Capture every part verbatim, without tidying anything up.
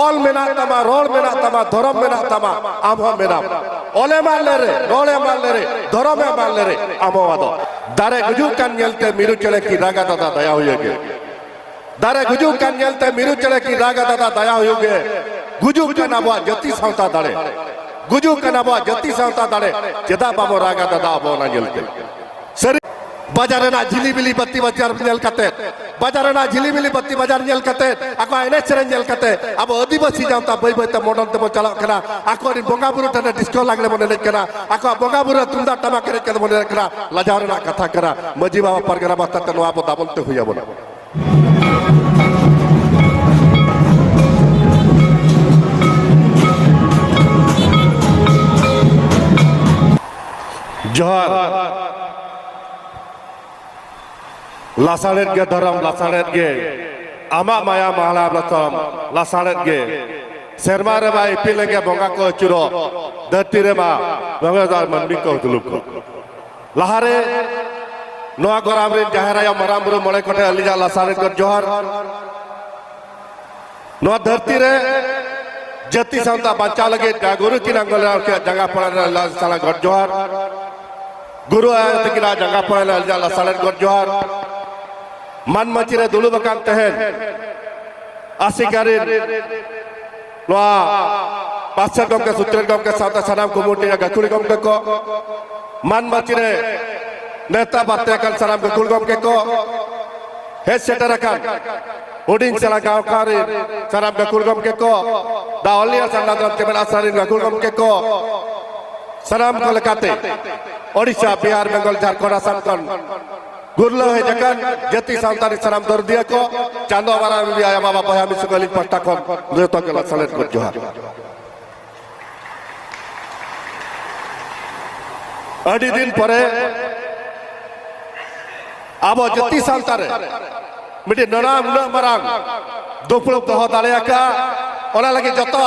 ᱚᱞ ᱢᱮᱱᱟᱜ ᱛᱟᱢᱟ, ᱨᱚᱲ ᱢᱮᱱᱟᱜ ᱛᱟᱢᱟ, ᱫᱷᱚᱨᱚᱢ ᱢᱮᱱᱟᱜ ᱛᱟᱢᱟ, ᱟᱢ ᱦᱚᱸ ᱢᱮᱱᱟᱢ᱾ ᱚᱞᱮᱢ ᱟᱫ ᱞᱮᱨᱮ, ᱨᱚᱲᱮᱢ ᱟᱫ ᱞᱮᱨᱮ, ᱫᱷᱚᱨᱚᱢᱮᱢ ᱟᱫ ᱞᱮᱨᱮ, ᱟᱢ ᱦᱚᱸ ᱟᱫᱚᱜ᱾ ᱫᱟᱨᱮ ᱜᱩᱡᱩᱜ ᱠᱟᱱ ᱧᱮᱞᱛᱮ ᱢᱤᱨᱩ ᱪᱮᱬᱮ ᱠᱤ ᱨᱟᱜᱟ ᱫᱟᱫᱟ ᱫᱟᱭᱟ ᱦᱩᱭᱩᱜ ᱜᱮ᱾ ᱫᱟᱨᱮ ᱜᱩᱡᱩᱜ ᱠᱟᱱ ᱧᱮᱞᱛᱮ ᱢᱤᱨᱩ ᱪᱮᱬᱮ ᱠᱤ ᱨᱟᱜᱟ ᱫᱟᱫᱟ ᱫᱟᱭᱟ ᱦᱩᱭᱩᱜ ᱜᱮ᱾ ᱜᱩᱡᱩᱜ ᱠᱟᱱ ᱟᱵᱚᱣᱟᱜ ᱡᱟᱹᱛᱤ ᱥᱟᱶᱛᱟ ᱫᱟᱲᱮ᱾ ᱜᱩᱡᱩᱜ ᱠᱟᱱ ᱟᱵᱚᱣᱟᱜ ᱡᱟᱹᱛᱤ ᱥᱟᱶᱛᱟ ᱫᱟᱲᱮ᱾ ᱪᱮᱫᱟᱜ ᱵᱟᱵᱚ ᱨᱟᱜᱟ ᱫᱟᱫᱟ ᱟᱵᱚ ᱚᱱᱟ ᱧᱮᱞᱛᱮ? ᱥᱟᱹᱨᱤ ᱵᱟᱡᱟᱨ ᱨᱮᱱᱟᱜ ᱡᱷᱤᱞᱤᱢᱤᱞᱤ ᱵᱟᱹᱛᱤ ᱵᱟᱡᱟᱨ ᱧᱮᱞ ᱠᱟᱛᱮ, ᱵᱟᱡᱟᱨ ᱨᱮᱱᱟᱜ ᱡᱷᱤᱞᱤᱢᱤᱞᱤ ᱵᱟᱹᱛᱤ ᱵᱟᱡᱟᱨ ᱧᱮᱞ ᱠᱟᱛᱮ, ᱟᱠᱚᱣᱟᱜ ᱮᱱᱮᱡ ᱥᱮᱨᱮᱧ ᱧᱮᱞ ᱠᱟᱛᱮ, ᱟᱵᱚ ᱟᱹᱫᱤᱵᱟᱹᱥᱤ ᱡᱟᱶᱛᱟ ᱵᱟᱹᱭ ᱵᱟᱹᱭ ᱛᱮ ᱢᱚᱰᱚᱞ ᱛᱮᱵᱚᱱ ᱪᱟᱞᱟᱜ ᱠᱟᱱᱟ᱾ ᱟᱠᱚᱨᱮᱱ ᱵᱚᱸᱜᱟ ᱵᱩᱨᱩ ᱴᱷᱮᱱ ᱰᱤᱥᱠᱳ ᱞᱟᱜᱽᱲᱮ ᱵᱚᱱ ᱮᱱᱮᱡ ᱠᱟᱱᱟ, ᱟᱠᱚᱣᱟᱜ ᱵᱚᱸᱜᱟ ᱵᱩᱨᱩ ᱨᱮ ᱛᱩᱢᱫᱟᱜ ᱴᱟᱢᱟᱠ ᱮᱱᱮᱡ ᱠᱟᱛᱮ ᱵᱚᱱ ᱮᱱᱮᱡ ᱠᱟᱱᱟ᱾ ᱞᱟᱡᱟᱣ ᱨᱮᱱᱟᱜ ᱠᱟᱛᱷᱟ ᱠᱟᱱᱟ᱾ ᱢᱟᱹᱡᱷᱤ ᱵᱟᱵᱟ ᱯᱟᱨᱜᱟᱱᱟ ᱵᱟᱠᱷᱨᱟ ᱛᱮ ᱱᱚᱣᱟ ᱟᱵᱚ ᱫᱟᱵᱚᱱ ᱛᱮ ᱦᱩᱭ ᱟᱵᱚᱱᱟ᱾ ᱡᱚᱦᱟᱨ᱾ ᱞᱟᱥᱟᱲᱦᱮᱫ ᱜᱮ ᱫᱷᱚᱨᱚᱢ, ᱞᱟᱥᱟᱲᱦᱮᱫ ᱜᱮ ᱟᱢᱟᱜ ᱢᱟᱭᱟ ᱢᱟᱦᱞᱟ ᱵᱞᱚᱥᱚᱢ, ᱞᱟᱥᱟᱲᱦᱮᱫ ᱜᱮ ᱥᱮᱨᱢᱟ ᱨᱮᱢᱟ ᱤᱯᱤᱞ ᱮᱸᱜᱮ ᱵᱚᱸᱜᱟ ᱠᱚ ᱟᱹᱪᱩᱨᱚᱜ, ᱫᱷᱟᱹᱨᱛᱤ ᱨᱮᱢᱟ ᱵᱚᱸᱜᱟ ᱫᱚ ᱢᱟᱹᱱᱢᱤ ᱠᱚ ᱫᱩᱞᱩᱵ ᱠᱚᱜ᱾ ᱞᱟᱦᱟᱨᱮ ᱱᱚᱣᱟ ᱜᱚᱨᱟᱢ ᱨᱮᱱ ᱡᱟᱦᱮᱨ ᱟᱭᱳ, ᱢᱟᱨᱟᱝ ᱵᱩᱨᱩ, ᱢᱚᱬᱮ ᱠᱚᱴᱷᱮᱱ ᱟᱹᱞᱤᱧᱟᱜ ᱞᱟᱥᱟᱲᱦᱮᱫ ᱜᱚᱰ ᱡᱚᱦᱟᱨ᱾ ᱱᱚᱣᱟ ᱫᱷᱟᱹᱨᱛᱤ ᱨᱮ ᱡᱟᱹᱛᱤ ᱥᱟᱶᱛᱟ ᱵᱟᱧᱪᱟᱣ ᱞᱟᱹᱜᱤᱫ ᱡᱟᱦᱟᱸ ᱜᱩᱨᱩ ᱠᱤᱱ ᱟᱬᱜᱚ ᱞᱮᱱᱟ, ᱩᱱᱠᱤᱱᱟᱜ ᱡᱟᱸᱜᱟ ᱯᱟᱲᱟ ᱨᱮ ᱞᱟᱥᱟᱲᱦᱮᱫ ᱜᱚᱰ ᱡᱚᱦᱟᱨ᱾ ᱜᱩᱨᱩ ᱟᱭᱳ ᱛᱟᱹᱠᱤᱱᱟᱜ ᱡᱟᱸᱜᱟ ᱯᱟᱲᱟ ᱨᱮ ᱟᱹᱞᱤᱧᱟᱜ ᱞᱟᱥᱟᱲᱦᱮᱫ ᱜᱚᱰ ᱡᱚᱦᱟᱨ᱾ ᱢᱟᱹᱱ ᱢᱟᱹᱪᱤ ᱨᱮ ᱫᱩᱲᱩᱵ ᱟᱠᱟᱱ ᱛᱟᱦᱮᱸᱱ ᱟᱥᱮᱠᱟ ᱨᱮᱱ ᱱᱚᱣᱟ ᱯᱟᱨᱥᱮᱛ ᱜᱚᱢᱠᱮ, ᱥᱩᱛᱨᱮᱛ ᱜᱚᱢᱠᱮ ᱥᱟᱶᱛᱮ ᱥᱟᱱᱟᱢ ᱠᱚᱢᱤᱴᱤ ᱨᱮ ᱜᱟᱹᱠᱷᱩᱲᱤ ᱜᱚᱢᱠᱮ ᱠᱚ, ᱢᱟᱹᱱ ᱢᱟᱹᱪᱤ ᱨᱮ ᱱᱮᱣᱛᱟ ᱵᱟᱨᱛᱮ ᱟᱠᱟᱱ ᱥᱟᱱᱟᱢ ᱜᱟᱹᱠᱷᱩᱲ ᱜᱚᱢᱠᱮ ᱠᱚ, ᱦᱮᱡ ᱥᱮᱴᱮᱨ ᱟᱠᱟᱱ ᱦᱩᱰᱤᱧ ᱥᱮᱬᱟ ᱜᱟᱶᱛᱟ ᱨᱮᱱ ᱥᱟᱱᱟᱢ ᱜᱟᱹᱠᱷᱩᱲ ᱜᱚᱢᱠᱮ ᱠᱚ, ᱫᱟ ᱚᱞᱤᱭᱟ ᱥᱟᱨᱱᱟ ᱫᱷᱚᱨᱚᱢ ᱪᱮᱢᱮᱫ ᱟᱥᱲᱟ ᱨᱮᱱ ᱜᱟᱹᱠᱷᱩᱲ ᱜᱚᱢᱠᱮ ᱠᱚ, ᱥᱟᱱᱟᱢ ᱠᱚ ᱞᱮᱠᱟᱛᱮ ᱳᱰᱤᱥᱟ, ᱵᱤᱦᱟᱨ, ᱵᱮᱝᱜᱚᱞ, ᱡᱷᱟᱲᱠᱷᱚᱸᱰ, ᱟᱥᱟᱢ ᱠᱷᱚᱱ ᱜᱩᱨᱞᱟᱹᱣ ᱦᱮᱡ ᱟᱠᱟᱱ ᱡᱟᱹᱛᱤ ᱥᱟᱶᱛᱟ ᱨᱤᱱ ᱥᱟᱱᱟᱢ ᱫᱚᱨᱫᱤᱭᱟᱹ ᱠᱚ, ᱪᱟᱸᱫᱚ ᱵᱟᱨᱟ ᱵᱤᱵᱤ ᱟᱭᱳ ᱵᱟᱵᱟ ᱵᱚᱭᱦᱟ ᱢᱤᱥᱤ ᱠᱚ ᱟᱹᱞᱤᱧ ᱯᱟᱦᱴᱟ ᱠᱷᱚᱱ ᱡᱚᱛᱚ ᱜᱮ ᱞᱟᱥᱟᱲᱦᱮᱫ ᱜᱚᱰ ᱡᱚᱦᱟᱨ᱾ ᱟᱹᱰᱤ ᱫᱤᱱ ᱯᱚᱨᱮ ᱟᱵᱚ ᱡᱟᱹᱛᱤ ᱥᱟᱶᱛᱟ ᱨᱮ ᱢᱤᱫᱴᱤᱡ ᱱᱚᱰᱟ ᱩᱱᱟᱹᱜ ᱢᱟᱨᱟᱝ ᱫᱩᱯᱲᱩᱵ ᱫᱚᱦᱚ ᱫᱟᱲᱮ ᱟᱠᱟᱫᱼᱟ, ᱚᱱᱟ ᱞᱟᱹᱜᱤᱫ ᱡᱚᱛᱚ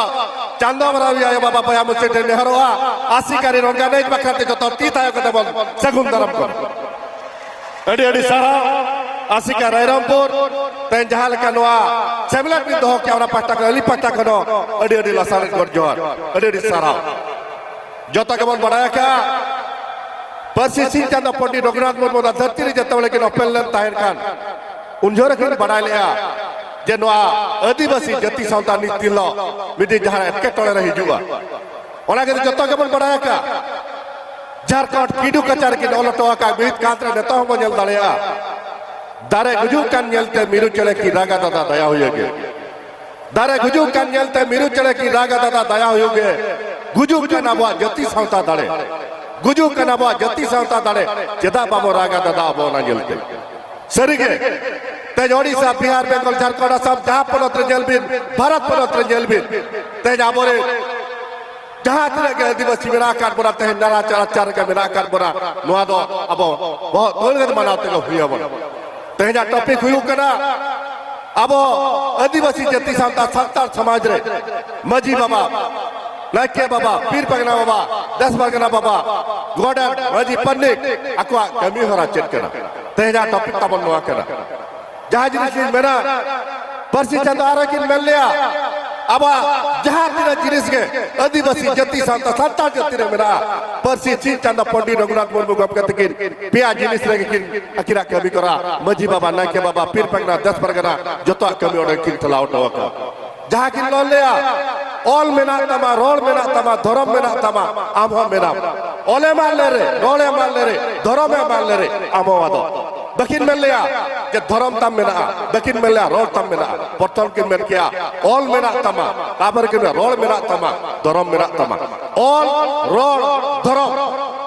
ᱪᱟᱸᱫᱚ ᱵᱟᱨᱟ ᱵᱤᱵᱤ ᱟᱭᱳ ᱵᱟᱵᱟ ᱵᱚᱭᱦᱟ ᱢᱤᱥᱤ ᱴᱷᱮᱱ ᱱᱮᱦᱚᱨᱚᱜᱼᱟ, ᱟᱥᱮᱠᱟ ᱨᱮᱱ ᱚᱨᱜᱟᱱᱟᱭᱤᱡᱽ ᱵᱟᱠᱷᱨᱟ ᱛᱮ ᱡᱚᱛᱚ ᱛᱤ ᱛᱷᱟᱭᱚ ᱠᱟᱛᱮ ᱵᱚᱱ ᱥᱟᱹᱜᱩᱱ ᱫᱟᱨᱟᱢ ᱠᱚᱣᱟ᱾ ᱟᱹᱰᱤ ᱟᱹᱰᱤ ᱥᱟᱨᱦᱟᱣ᱾ ᱟᱥᱮᱠᱟ ᱨᱟᱭᱨᱚᱝᱯᱩᱨ, ᱛᱮᱦᱮᱧ ᱡᱟᱦᱟᱸ ᱞᱮᱠᱟ ᱱᱚᱣᱟ ᱥᱮᱢᱞᱮᱫ ᱵᱤᱱ ᱫᱚᱦᱚ ᱠᱮᱜᱼᱟ, ᱚᱱᱟ ᱯᱟᱦᱴᱟ ᱠᱷᱚᱱ, ᱟᱹᱞᱤᱧ ᱯᱟᱦᱴᱟ ᱠᱷᱚᱱ ᱦᱚᱸ ᱟᱹᱰᱤ ᱟᱹᱰᱤ ᱞᱟᱥᱟᱲᱦᱮᱫ ᱜᱚᱰ ᱡᱚᱦᱟᱨ, ᱟᱹᱰᱤ ᱟᱹᱰᱤ ᱥᱟᱨᱦᱟᱣ᱾ ᱡᱚᱛᱚ ᱜᱮᱵᱚᱱ ᱵᱟᱲᱟᱭ ᱟᱠᱟᱫᱼᱟ, ᱯᱟᱹᱨᱥᱤ ᱥᱤᱧ ᱪᱟᱸᱫᱚ ᱯᱚᱱᱰᱤᱛ ᱨᱚᱜᱷᱩᱱᱟᱛᱷ ᱢᱩᱨᱢᱩ ᱚᱱᱟ ᱫᱷᱟᱹᱨᱛᱤ ᱨᱮ ᱡᱚᱛᱚ ᱦᱚᱲ ᱠᱤᱱ ᱚᱯᱮᱞ ᱞᱮᱱ ᱛᱟᱦᱮᱸ ᱠᱟᱱ, ᱩᱱ ᱡᱚᱦᱚᱜ ᱨᱮᱠᱤᱱ ᱵᱟᱲᱟᱭ ᱞᱮᱜᱼᱟ ᱡᱮ ᱱᱚᱣᱟ ᱟᱹᱫᱤᱵᱟᱹᱥᱤ ᱡᱟᱹᱛᱤ ᱥᱟᱶᱛᱟ ᱱᱤᱛ ᱫᱤᱱ ᱦᱤᱞᱳᱜ ᱢᱤᱫ ᱫᱤᱱ ᱡᱟᱦᱟᱸ ᱮᱴᱠᱮᱴᱚᱬᱮ ᱨᱮ ᱦᱤᱡᱩᱜᱼᱟ, ᱚᱱᱟ ᱜᱮ ᱡᱚᱛᱚ ᱜᱮᱵᱚᱱ ᱵᱟᱲᱟᱭ ᱟᱠᱟᱫ᱾ ᱡᱷᱟᱲᱠᱷᱚᱸᱰ ᱠᱤᱰᱩ ᱠᱟᱪᱟ ᱨᱮᱠᱤᱱ ᱚᱞ ᱦᱚᱴᱚ ᱟᱠᱟᱫ ᱢᱤᱫ ᱠᱟᱸᱛ ᱨᱮ ᱱᱤᱛᱚᱜ ᱦᱚᱸᱵᱚᱱ ᱧᱮᱞ ᱫᱟᱲᱮᱭᱟᱜᱼᱟ᱾ ᱫᱟᱨᱮ ᱜᱩᱡᱩᱜ ᱠᱟᱱ ᱧᱮᱞᱛᱮ ᱢᱤᱨᱩ ᱪᱮᱬᱮ ᱠᱤᱱ ᱨᱟᱜᱟ, ᱫᱟᱫᱟ ᱫᱟᱭᱟ ᱦᱩᱭᱩᱜ ᱜᱮ᱾ ᱫᱟᱨᱮ ᱜᱩᱡᱩᱜ ᱠᱟᱱ ᱧᱮᱞᱛᱮ ᱢᱤᱨᱩ ᱪᱮᱬᱮ ᱠᱤᱱ ᱨᱟᱜᱟ, ᱫᱟᱫᱟ ᱫᱟᱭᱟ ᱦᱩᱭᱩᱜ ᱜᱮ᱾ ᱜᱩᱡᱩᱜ ᱠᱟᱱ ᱟᱵᱚᱣᱟᱜ ᱡᱟᱹᱛᱤ ᱥᱟᱶᱛᱟ ᱫᱟᱲᱮ, ᱜᱩᱡᱩᱜ ᱠᱟᱱ ᱟᱵᱚᱣᱟᱜ ᱡᱟᱹᱛᱤ ᱥᱟᱶᱛᱟ ᱫᱟᱲᱮ, ᱪᱮᱫᱟᱜ ᱵᱟᱵᱚ ᱨᱟᱜᱟ ᱫᱟᱫᱟ ᱟᱵᱚ ᱚᱱᱟ ᱧᱮᱞᱛᱮ? ᱥᱟᱹᱨᱤᱜᱮ, ᱛᱮᱦᱮᱧ ᱳᱰᱤᱥᱟ, ᱵᱤᱦᱟᱨ, ᱵᱮᱝᱜᱚᱞ, ᱡᱷᱟᱲᱠᱷᱚᱸᱰ, ᱟᱥᱟᱢ, ᱡᱟᱦᱟᱸ ᱯᱚᱱᱚᱛ ᱨᱮ ᱧᱮᱞ ᱵᱤᱱ, ᱵᱷᱟᱨᱚᱛ ᱯᱚᱱᱚᱛ ᱨᱮ ᱧᱮᱞ ᱵᱤᱱ, ᱛᱮᱦᱮᱧ ᱟᱵᱚᱨᱮᱱ ᱡᱟᱦᱟᱸ ᱛᱤᱱᱟᱹᱜ ᱜᱮ ᱟᱹᱫᱤᱵᱟᱹᱥᱤ ᱢᱮᱱᱟᱜ ᱟᱠᱟᱫ ᱵᱚᱱᱟ, ᱛᱮᱦᱮᱧ ᱱᱟᱲᱟ ᱪᱟᱲᱟ ᱪᱟᱨ ᱨᱮᱜᱮ ᱢᱮᱱᱟᱜ ᱟᱠᱟᱫ ᱵᱚᱱᱟ, ᱱᱚᱣᱟ ᱫᱚ ᱟᱵᱚ ᱵᱚᱦᱚᱜ ᱛᱩᱞ ᱠᱟᱛᱮ ᱢᱟᱱᱟᱣ ᱛᱮᱜᱮ ᱦᱩᱭ ᱟᱵᱚᱱᱟ᱾ ᱛᱮᱦᱮᱧᱟᱜ ᱴᱚᱯᱤᱠ ᱦᱩᱭᱩᱜ ᱠᱟᱱᱟ, ᱟᱵᱚ ᱟᱹᱫᱤᱵᱟᱹᱥᱤ ᱡᱟᱹᱛᱤ ᱥᱟᱶᱛᱟ ᱥᱟᱱᱛᱟᱲ ᱥᱚᱢᱟᱡᱽ ᱨᱮ ᱢᱟᱹᱡᱷᱤ ᱵᱟᱵᱟ, ᱱᱟᱭᱠᱮ ᱵᱟᱵᱟ, ᱯᱤᱨ ᱯᱟᱨᱜᱟᱱᱟ ᱵᱟᱵᱟ, ᱫᱮᱥ ᱯᱟᱨᱜᱟᱱᱟ ᱵᱟᱵᱟ, ᱜᱚᱰ ᱟᱨ ᱢᱟᱹᱡᱷᱤ ᱯᱟᱨᱟᱱᱤᱠ ᱟᱠᱚᱣᱟᱜ ᱠᱟᱹᱢᱤ ᱦᱚᱨᱟ ᱪᱮᱫ ᱠᱟᱱᱟ? ᱛᱮᱦᱮᱧᱟᱜ ᱴᱚᱯᱤᱠ ᱛᱟᱵᱚᱱ ᱱᱚᱣᱟ ᱠᱟᱱᱟ᱾ ᱡᱟᱦᱟᱸ ᱡᱤᱱᱤᱥ ᱞᱤᱧ ᱢᱮᱱᱟ, ᱯᱟᱹᱨᱥᱤ ᱪᱟᱸᱫᱚ ᱟᱨᱚ ᱠᱤᱱ ᱢᱮᱱ ᱞᱮᱭᱟ, ᱟᱵᱚᱣᱟᱜ ᱡᱟᱦᱟᱸ ᱛᱤᱱᱟᱹᱜ ᱡᱤᱱᱤᱥ ᱜᱮ ᱟᱹᱫᱤᱵᱟᱹᱥᱤ ᱡᱟᱹᱛᱤ ᱥᱟᱶᱛᱟ ᱥᱟᱱᱛᱟᱲ ᱡᱟᱹᱛᱤ ᱨᱮ ᱢᱮᱱᱟᱜᱼᱟ, ᱯᱟᱹᱨᱥᱤ ᱥᱤᱧ ᱪᱟᱸᱫᱚ ᱯᱚᱱᱰᱤᱛ ᱨᱚᱜᱷᱩᱱᱟᱛᱷ ᱢᱩᱨᱢᱩ ᱜᱚᱢᱠᱮ ᱛᱟᱹᱠᱤᱱ ᱯᱮᱭᱟ ᱡᱤᱱᱤᱥ ᱨᱮᱜᱮ ᱠᱤᱱ ᱟᱹᱠᱤᱱᱟᱜ ᱠᱟᱹᱢᱤ ᱠᱚᱨᱟ, ᱢᱟᱹᱡᱷᱤ ᱵᱟᱵᱟ, ᱱᱟᱭᱠᱮ ᱵᱟᱵᱟ, ᱯᱤᱨ ᱯᱟᱨᱜᱟᱱᱟ, ᱫᱮᱥ ᱯᱟᱨᱜᱟᱱᱟ, ᱡᱚᱛᱚᱣᱟᱜ ᱠᱟᱹᱢᱤ ᱚᱸᱰᱮ ᱠᱤᱱ ᱴᱷᱮᱞᱟᱣ ᱦᱚᱴᱚ ᱟᱠᱟᱫᱼᱟ᱾ ᱡᱟᱦᱟᱸ ᱠᱤᱱ ᱞᱚ ᱞᱮᱭᱟ, ᱚᱞ ᱢᱮᱱᱟᱜ ᱛᱟᱢᱟ, ᱨᱚᱲ ᱢᱮᱱᱟᱜ ᱛᱟᱢᱟ, ᱫᱷᱚᱨᱚᱢ ᱢᱮᱱᱟᱜ ᱛᱟᱢᱟ, ᱟᱢ ᱦᱚᱸ ᱢᱮᱱᱟᱢ᱾ ᱚᱞᱮᱢ ᱟᱫ ᱞᱮᱨᱮ, ᱨᱚᱲᱮᱢ ᱟᱫ ᱞᱮᱨᱮ, ᱫᱷᱚᱨᱚᱢᱮᱢ ᱟᱫ ᱞᱮᱨᱮ, ᱟᱢ ᱦᱚᱸ ᱟᱫᱚᱜ᱾ ᱵᱟᱹᱠᱤᱱ ᱢᱮᱱ ᱞᱮᱭᱟ ᱡᱮ ᱫᱷᱚᱨᱚᱢ ᱛᱟᱢ ᱢᱮᱱᱟᱜᱼᱟ, ᱵᱟᱹᱠᱤᱱ ᱢᱮᱱ ᱞᱮᱭᱟ ᱨᱚᱲ ᱛᱟᱢ ᱢᱮᱱᱟᱜᱼᱟ᱾ ᱯᱨᱚᱛᱷᱚᱢ ᱠᱤᱱ ᱢᱮᱱ ᱠᱮᱭᱟ, ᱚᱞ ᱢᱮᱱᱟᱜ ᱛᱟᱢᱟ, ᱛᱟᱨᱯᱚᱨᱮ ᱠᱤᱱ ᱢᱮᱱᱟ ᱨᱚᱲ ᱢᱮᱱᱟᱜ ᱛᱟᱢᱟ, ᱫᱷᱚᱨᱚᱢ ᱢᱮᱱᱟᱜ ᱛᱟᱢᱟ᱾ ᱚᱞ, ᱨᱚᱲ, ᱫᱷᱚᱨᱚᱢ,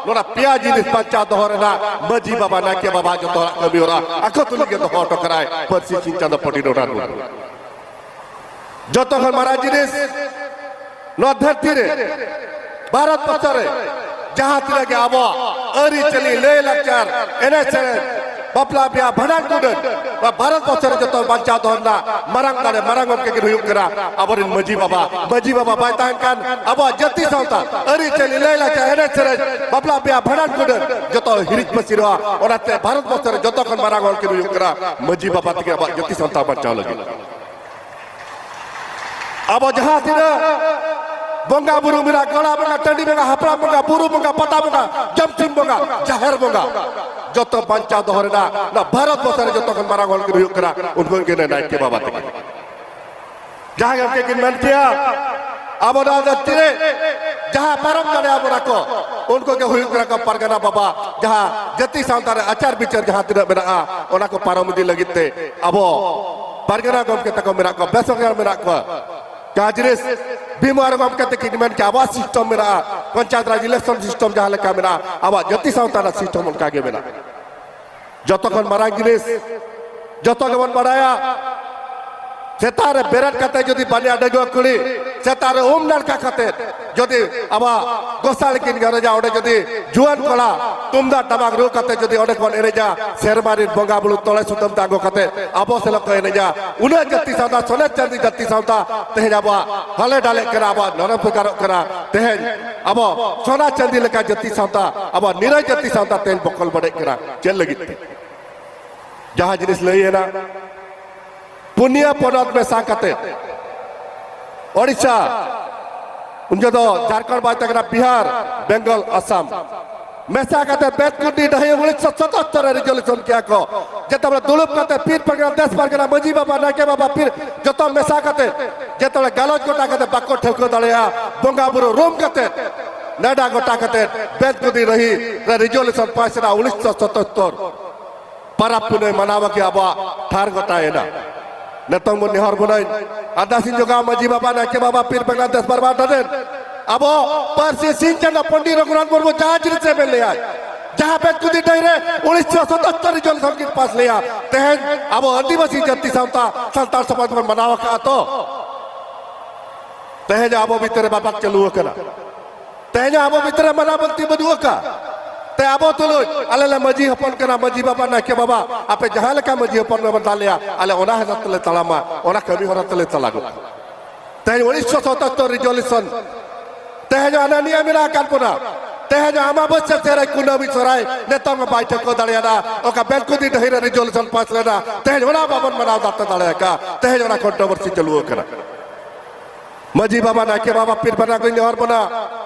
ᱱᱚᱣᱟ ᱯᱮᱭᱟ ᱡᱤᱱᱤᱥ ᱵᱟᱧᱪᱟᱣ ᱫᱚᱦᱚ ᱨᱮᱱᱟᱜ ᱢᱟᱹᱡᱷᱤ ᱵᱟᱵᱟ, ᱱᱟᱭᱠᱮ ᱵᱟᱵᱟ ᱡᱚᱛᱚ ᱦᱚᱲᱟᱜ ᱠᱟᱹᱢᱤ ᱦᱚᱨᱟ ᱟᱠᱚ ᱛᱩᱞᱩᱡ ᱜᱮ ᱫᱚᱦᱚ ᱦᱚᱴᱚ ᱠᱟᱱᱟᱭ ᱯᱟᱹᱨᱥᱤ ᱥᱤᱧ ᱪᱟᱸᱫᱚ ᱯᱚᱱᱰᱤᱛ ᱨᱚᱜᱷᱩᱱᱟᱛᱷ ᱢᱩᱨᱢᱩ᱾ ᱡᱚᱛᱚ ᱠᱷᱚᱱ ᱢᱟᱨᱟᱝ ᱡᱤᱱᱤᱥ ᱱᱚᱣᱟ ᱫᱷᱟᱹᱨᱛᱤ ᱨᱮ, ᱵᱷᱟᱨᱚᱛ ᱵᱚᱨᱥᱚ ᱨᱮ ᱡᱟᱦᱟᱸ ᱛᱤᱱᱟᱹᱜ ᱜᱮ ᱟᱵᱚᱣᱟᱜ ᱟᱹᱨᱤᱪᱟᱹᱞᱤ, ᱞᱟᱹᱭ ᱞᱟᱠᱪᱟᱨ, ᱮᱱᱮᱡ ᱥᱮᱨᱮᱧ, ᱵᱟᱯᱞᱟ ᱵᱤᱦᱟ ᱵᱷᱟᱸᱰᱟᱱ ᱠᱩᱰᱟᱹᱱ, ᱱᱚᱣᱟ ᱵᱷᱟᱨᱚᱛ ᱵᱚᱨᱥᱚ ᱨᱮ ᱡᱚᱛᱚ ᱵᱟᱧᱪᱟᱣ ᱫᱚᱦᱚ ᱨᱮᱱᱟᱜ ᱢᱟᱨᱟᱝ ᱫᱟᱲᱮ, ᱢᱟᱨᱟᱝ ᱜᱚᱢᱠᱮ ᱠᱤᱱ ᱦᱩᱭᱩᱜ ᱠᱟᱱᱟ ᱟᱵᱚᱨᱮᱱ ᱢᱟᱹᱡᱷᱤ ᱵᱟᱵᱟ᱾ ᱢᱟᱹᱡᱷᱤ ᱵᱟᱵᱟ ᱵᱟᱭ ᱛᱟᱦᱮᱱ ᱠᱷᱟᱱ ᱟᱵᱚᱣᱟᱜ ᱡᱟᱹᱛᱤ ᱥᱟᱶᱛᱟ, ᱟᱹᱨᱤᱪᱟᱹᱞᱤ, ᱞᱟᱭᱞᱟᱠᱪᱟᱨ, ᱮᱱᱮᱡ ᱥᱮᱨᱮᱧ, ᱵᱟᱯᱞᱟ ᱵᱤᱦᱟ ᱵᱷᱟᱸᱰᱟᱱ ᱠᱩᱰᱟᱹᱱ ᱡᱚᱛᱚ ᱦᱤᱨᱤᱡ ᱯᱟᱹᱥᱤᱨᱚᱜᱼᱟ᱾ ᱚᱱᱟᱛᱮ ᱵᱷᱟᱨᱚᱛ ᱵᱚᱨᱥᱚ ᱨᱮ ᱡᱚᱛᱚ ᱠᱷᱚᱱ ᱢᱟᱨᱟᱝ ᱦᱚᱲ ᱠᱤᱱ ᱦᱩᱭᱩᱜ ᱠᱟᱱᱟ ᱢᱟᱹᱡᱷᱤ ᱵᱟᱵᱟ ᱛᱟᱹᱠᱤᱱ ᱟᱵᱚᱣᱟᱜ ᱡᱟᱹᱛᱤ ᱥᱟᱶᱛᱟ ᱵᱟᱧᱪᱟᱣ ᱞᱟᱹᱜᱤᱫ᱾ ᱟᱵᱚ ᱡᱟᱦᱟᱸ ᱛᱤᱱᱟᱹᱜ ᱵᱚᱸᱜᱟ ᱵᱩᱨᱩ ᱢᱮᱱᱟᱜ, ᱜᱚᱲᱟ ᱵᱚᱸᱜᱟ, ᱴᱟᱺᱰᱤ ᱵᱚᱸᱜᱟ, ᱦᱟᱯᱲᱟᱢ ᱵᱚᱸᱜᱟ, ᱵᱩᱨᱩ ᱵᱚᱸᱜᱟ, ᱯᱟᱛᱟ ᱵᱚᱸᱜᱟ, ᱡᱚᱢᱥᱤᱢ ᱵᱚᱸᱜᱟ, ᱡᱟᱦᱮᱨ ᱵᱚᱸᱜᱟ, ᱡᱚᱛᱚ ᱵᱟᱧᱪᱟᱣ ᱫᱚᱦᱚ ᱨᱮᱱᱟᱜ ᱱᱚᱣᱟ ᱵᱷᱟᱨᱚᱛ ᱵᱚᱨᱥᱚ ᱨᱮ ᱡᱚᱛᱚ ᱠᱷᱚᱱ ᱢᱟᱨᱟᱝ ᱦᱚᱲ ᱠᱤᱱ ᱦᱩᱭᱩᱜ ᱠᱟᱱᱟ ᱩᱱᱠᱩ ᱜᱮ ᱱᱟᱭᱠᱮ ᱵᱟᱵᱟ ᱛᱟᱹᱠᱤᱱ᱾ ᱡᱟᱦᱟᱸ ᱜᱮ ᱩᱱᱠᱤᱱ ᱠᱤᱱ ᱢᱮᱱ ᱠᱮᱭᱟ, ᱟᱵᱚ ᱱᱚᱣᱟ ᱫᱷᱟᱹᱨᱛᱤ ᱨᱮ ᱡᱟᱦᱟᱸ ᱯᱟᱨᱚᱢ ᱫᱟᱲᱮᱭᱟᱵᱚᱱᱟ ᱠᱚ, ᱩᱱᱠᱩ ᱜᱮ ᱦᱩᱭᱩᱜ ᱠᱟᱱᱟ ᱠᱚ ᱯᱟᱨᱜᱟᱱᱟ ᱵᱟᱵᱟ᱾ ᱡᱟᱦᱟᱸ ᱡᱟᱹᱛᱤ ᱥᱟᱶᱛᱟ ᱨᱮ ᱟᱪᱟᱨ ᱵᱤᱪᱟᱹᱨ ᱡᱟᱦᱟᱸ ᱛᱤᱱᱟᱹᱜ ᱢᱮᱱᱟᱜᱼᱟ, ᱚᱱᱟ ᱠᱚ ᱯᱟᱨᱚᱢ ᱤᱫᱤ ᱞᱟᱹᱜᱤᱫ ᱛᱮ ᱟᱵᱚ ᱯᱟᱨᱜᱟᱱᱟ ᱜᱚᱢᱠᱮ ᱛᱟᱠᱚ ᱢᱮᱱᱟᱜ ᱠᱚᱣᱟ, ᱵᱮᱥ ᱦᱚᱲ ᱢᱮᱱᱟᱜ ᱠᱚᱣᱟ᱾ ᱡᱟᱦᱟᱸ ᱡᱤᱱᱤᱥ ᱵᱷᱤᱢ ᱟᱨ ᱜᱚᱢᱠᱮ ᱛᱟᱹᱠᱤᱱ ᱢᱮᱱ ᱠᱮᱭᱟ, ᱟᱵᱚᱣᱟᱜ ᱥᱤᱥᱴᱮᱢ ᱢᱮᱱᱟᱜᱼᱟ, ᱯᱚᱧᱪᱟᱭᱮᱛ ᱨᱟᱡᱽ ᱤᱞᱮᱠᱥᱚᱱ ᱥᱤᱥᱴᱮᱢ ᱡᱟᱦᱟᱸ ᱞᱮᱠᱟ ᱢᱮᱱᱟᱜᱼᱟ, ᱟᱵᱚᱣᱟᱜ ᱡᱟᱹᱛᱤ ᱥᱟᱶᱛᱟ ᱨᱮᱱᱟᱜ ᱥᱤᱥᱴᱮᱢ ᱚᱱᱠᱟ ᱜᱮ ᱢᱮᱱᱟᱜᱼᱟ᱾ ᱡᱚᱛᱚ ᱠᱷᱚᱱ ᱢᱟᱨᱟᱝ ᱡᱤᱱᱤᱥ, ᱡᱚᱛᱚ ᱜᱮᱵᱚᱱ ᱵᱟᱲᱟᱭᱟ, ᱥᱮᱛᱟᱜ ᱨᱮ ᱵᱮᱨᱮᱫ ᱠᱟᱛᱮ ᱡᱩᱫᱤ ᱵᱟᱱᱭᱟ ᱰᱟᱺᱜᱩᱣᱟᱹ ᱠᱩᱲᱤ ᱥᱮᱛᱟᱜ ᱨᱮ ᱩᱢ ᱱᱟᱲᱠᱟ ᱠᱟᱛᱮ ᱡᱩᱫᱤ ᱟᱵᱚᱣᱟᱜ ᱜᱚᱥᱟᱲᱮ ᱠᱤᱱ ᱜᱟᱨᱚᱡᱟ, ᱚᱸᱰᱮ ᱡᱩᱫᱤ ᱡᱩᱣᱟᱹᱱ ᱠᱚᱲᱟ ᱛᱩᱢᱫᱟᱜ ᱴᱟᱢᱟᱠ ᱨᱩ ᱠᱟᱛᱮ ᱡᱩᱫᱤ ᱚᱸᱰᱮ ᱵᱚᱱ ᱮᱱᱮᱡᱟ, ᱥᱮᱨᱢᱟ ᱨᱤᱱ ᱵᱚᱸᱜᱟ ᱵᱩᱨᱩ ᱛᱚᱲᱮ ᱥᱩᱛᱟᱹᱢ ᱛᱮ ᱟᱬᱜᱚ ᱠᱟᱛᱮ ᱟᱵᱚ ᱥᱮᱞᱮᱫ ᱠᱚ ᱮᱱᱮᱡᱟ, ᱩᱱᱟᱹᱜ ᱡᱟᱹᱛᱤ ᱥᱟᱶᱛᱟ, ᱥᱚᱱᱮᱛ ᱪᱟᱸᱫᱤ ᱡᱟᱹᱛᱤ ᱥᱟᱶᱛᱟ ᱛᱮᱦᱮᱧ ᱟᱵᱚᱣᱟᱜ ᱦᱟᱞᱮ ᱰᱟᱞᱮᱜ ᱠᱟᱱᱟ, ᱟᱵᱚᱣᱟᱜ ᱱᱚᱨᱚᱢ ᱯᱨᱚᱠᱟᱨᱚᱜ ᱠᱟᱱᱟ᱾ ᱛᱮᱦᱮᱧ ᱟᱵᱚ ᱥᱚᱱᱟ ᱪᱟᱸᱫᱤ ᱞᱮᱠᱟ ᱡᱟᱹᱛᱤ ᱥᱟᱶᱛᱟ, ᱟᱵᱚᱣᱟᱜ ᱱᱤᱨᱟᱹᱭ ᱡᱟᱹᱛᱤ ᱥᱟᱶᱛᱟ ᱛᱮᱦᱮᱧ ᱵᱚᱠᱚᱞ ᱵᱟᱹᱲᱮᱡ ᱠᱟᱱᱟ᱾ ᱪᱮᱫ ᱞᱟᱹᱜᱤᱫ ᱛᱮ? ᱡᱟᱦᱟᱸ ᱡᱤᱱᱤᱥ ᱞᱟᱹᱭ ᱮᱱᱟ, ᱯᱩᱱᱭᱟᱹ ᱯᱚᱱᱚᱛ ᱢᱮᱥᱟ ᱠᱟᱛᱮ, ᱳᱰᱤᱥᱟ, ᱩᱱ ᱡᱚᱦᱚᱜ ᱫᱚ ᱡᱷᱟᱲᱠᱷᱚᱸᱰ ᱵᱟᱭ ᱛᱟᱦᱮᱸ ᱠᱟᱱᱟ, ᱵᱤᱦᱟᱨ, ᱵᱮᱝᱜᱚᱞ, ᱟᱥᱟᱢ, ᱢᱮᱥᱟ ᱠᱟᱛᱮ ᱵᱮᱛᱠᱩᱸᱫᱽᱨᱤ ᱰᱟᱹᱦᱤ ᱩᱱᱤᱥᱥᱚ ᱥᱟᱛᱟᱛᱛᱚᱨ ᱨᱮ ᱨᱤᱡᱚᱞᱩᱥᱚᱱ ᱠᱮᱜᱼᱟ ᱠᱚ᱾ ᱡᱮᱛᱮ ᱵᱮᱲᱟ ᱫᱩᱲᱩᱵ ᱠᱟᱛᱮ ᱯᱤᱨ ᱯᱟᱨᱜᱟᱱᱟ, ᱫᱮᱥ ᱯᱟᱨᱜᱟᱱᱟ, ᱢᱟᱹᱡᱷᱤ ᱵᱟᱵᱟ, ᱱᱟᱭᱠᱮ ᱵᱟᱵᱟ, ᱯᱤᱨ ᱡᱚᱛᱚ ᱢᱮᱥᱟ ᱠᱟᱛᱮ ᱡᱮᱛᱮ ᱵᱮᱲᱟ ᱜᱟᱞᱚᱪ ᱜᱚᱴᱟ ᱠᱟᱛᱮ ᱵᱟᱠᱚ ᱴᱷᱟᱹᱣᱠᱟᱹ ᱫᱟᱲᱮᱭᱟᱜᱼᱟ, ᱵᱚᱸᱜᱟ ᱵᱩᱨᱩ ᱨᱩᱢ ᱠᱟᱛᱮ ᱱᱮᱰᱟ ᱜᱚᱴᱟ ᱠᱟᱛᱮ ᱵᱮᱛᱠᱩᱸᱫᱽᱨᱤ ᱰᱟᱹᱦᱤ ᱨᱮ ᱨᱤᱡᱚᱞᱩᱥᱚᱱ ᱯᱟᱥ ᱮᱱᱟ ᱩᱱᱤᱥᱥᱚ ᱥᱟᱛᱟᱛᱛᱚᱨ᱾ ᱯᱟᱨᱟᱵᱽ ᱯᱩᱱᱟᱹᱭ ᱢᱟᱱᱟᱣ ᱵᱟᱠᱷᱮ ᱟᱵᱚᱣᱟᱜ ᱴᱷᱟᱨ ᱜᱚᱴᱟᱭᱮᱱᱟ᱾ ᱱᱤᱛᱚᱝ ᱵᱚᱱ ᱱᱮᱦᱚᱨ ᱵᱚᱱᱟᱹᱧ ᱟᱨᱫᱟᱥᱤᱧ ᱡᱚᱜᱟᱣ ᱢᱟᱹᱡᱷᱤ ᱵᱟᱵᱟ, ᱱᱟᱭᱠᱮ ᱵᱟᱵᱟ, ᱯᱤᱨ ᱯᱟᱨᱜᱟᱱᱟ, ᱫᱮᱥ ᱯᱟᱨᱜᱟᱱᱟ ᱴᱷᱮᱱ ᱟᱵᱚ ᱯᱟᱹᱨᱥᱤ ᱥᱤᱧ ᱪᱟᱸᱫᱚ ᱯᱚᱱᱰᱤᱛ ᱨᱚᱜᱷᱩᱱᱟᱛᱷ ᱢᱩᱨᱢᱩ ᱡᱟᱦᱟᱸ ᱡᱤᱱᱤᱥ ᱮ ᱢᱮᱱ ᱞᱮᱭᱟᱭ, ᱡᱟᱦᱟᱸ ᱵᱮᱛᱠᱩᱸᱫᱽᱨᱤ ᱰᱟᱹᱦᱤ ᱨᱮ ᱩᱱᱤᱥᱥᱚ ᱥᱟᱛᱟᱛᱛᱚᱨ ᱨᱮ ᱡᱚᱱᱥᱚᱝᱜᱤᱛ ᱯᱟᱥ ᱞᱮᱭᱟ, ᱛᱮᱦᱮᱧ ᱟᱵᱚ ᱟᱹᱫᱤᱵᱟᱹᱥᱤ ᱡᱟᱹᱛᱤ ᱥᱟᱶᱛᱟ ᱥᱟᱱᱛᱟᱲ ᱥᱚᱢᱟᱡᱽ ᱵᱚᱱ ᱢᱟᱱᱟᱣ ᱟᱠᱟᱫᱼᱟ ᱛᱚ᱾ ᱛᱮᱦᱮᱧ ᱟᱵᱚ ᱵᱷᱤᱛᱨᱤ ᱨᱮ ᱵᱟᱯᱟᱠ ᱪᱟᱹᱞᱩ ᱟᱠᱟᱱᱟ᱾ ᱛᱮᱦᱮᱧ ᱟᱵᱚ ᱵᱷᱤᱛᱨᱤ ᱨᱮ ᱢᱟᱱᱟᱣ ᱵᱟᱹᱱᱛᱤ ᱵᱟᱹᱱᱩᱜ ᱟᱠᱟᱫ᱾ ᱛᱮ ᱟᱵᱚ ᱛᱩᱞᱩᱡ ᱟᱞᱮ ᱞᱮ ᱢᱟᱹᱡᱷᱤ ᱦᱚᱯᱚᱱ ᱠᱟᱱᱟ, ᱢᱟᱹᱡᱷᱤ ᱵᱟᱵᱟ, ᱱᱟᱭᱠᱮ ᱵᱟᱵᱟ, ᱟᱯᱮ ᱡᱟᱦᱟᱸ ᱞᱮᱠᱟ ᱢᱟᱹᱡᱷᱤ ᱦᱚᱯᱚᱱ ᱯᱮ ᱢᱮᱛᱟ ᱞᱮᱭᱟ, ᱟᱞᱮ ᱚᱱᱟ ᱦᱚᱨᱟ ᱛᱮᱞᱮ ᱛᱟᱲᱟᱢᱟ, ᱚᱱᱟ ᱠᱟᱹᱢᱤ ᱦᱚᱨᱟ ᱛᱮᱞᱮ ᱪᱟᱞᱟᱜᱚᱜᱼᱟ᱾ ᱛᱮᱦᱮᱧ ᱩᱱᱤᱥᱥᱚ ᱥᱟᱛᱟᱛᱛᱳᱨ resolution, ᱛᱮᱦᱮᱧ ᱦᱟᱱᱟ ᱱᱤᱭᱟᱹ ᱢᱮᱱᱟᱜ ᱟᱠᱟᱫ ᱵᱚᱱᱟ᱾ ᱛᱮᱦᱮᱧ ᱟᱢᱟᱵᱟᱹᱥᱭᱟᱹ ᱥᱮᱫ ᱨᱮ ᱠᱩᱱᱟᱹᱢᱤ ᱥᱚᱨᱦᱟᱭ ᱱᱤᱛᱚᱝ ᱦᱚᱸ ᱵᱟᱭ ᱴᱷᱟᱹᱣᱠᱟᱹ ᱫᱟᱲᱮᱭᱟᱫᱟ᱾ ᱚᱠᱟ ᱵᱮᱞᱠᱩᱫᱤ ᱰᱟᱹᱦᱤ ᱨᱮ resolution pass ᱞᱮᱱᱟ, ᱛᱮᱦᱮᱧ ᱚᱱᱟ ᱵᱟᱵᱚᱱ ᱢᱟᱱᱟᱣ ᱫᱟᱛᱟ ᱫᱟᱲᱮ ᱟᱠᱟᱫ᱾ ᱛᱮᱦᱮᱧ ᱚᱱᱟ controversy ᱪᱟᱹᱞᱩ ᱟᱠᱟᱱᱟ᱾ ᱢᱟᱹᱡᱷᱤ ᱵᱟᱵᱟ, ᱱᱟᱭᱠᱮ ᱵᱟᱵᱟ, ᱯᱤᱨ ᱯᱟᱱᱟ ᱠᱚᱧ ᱱᱮᱦᱚᱨ ᱵᱚᱱᱟ,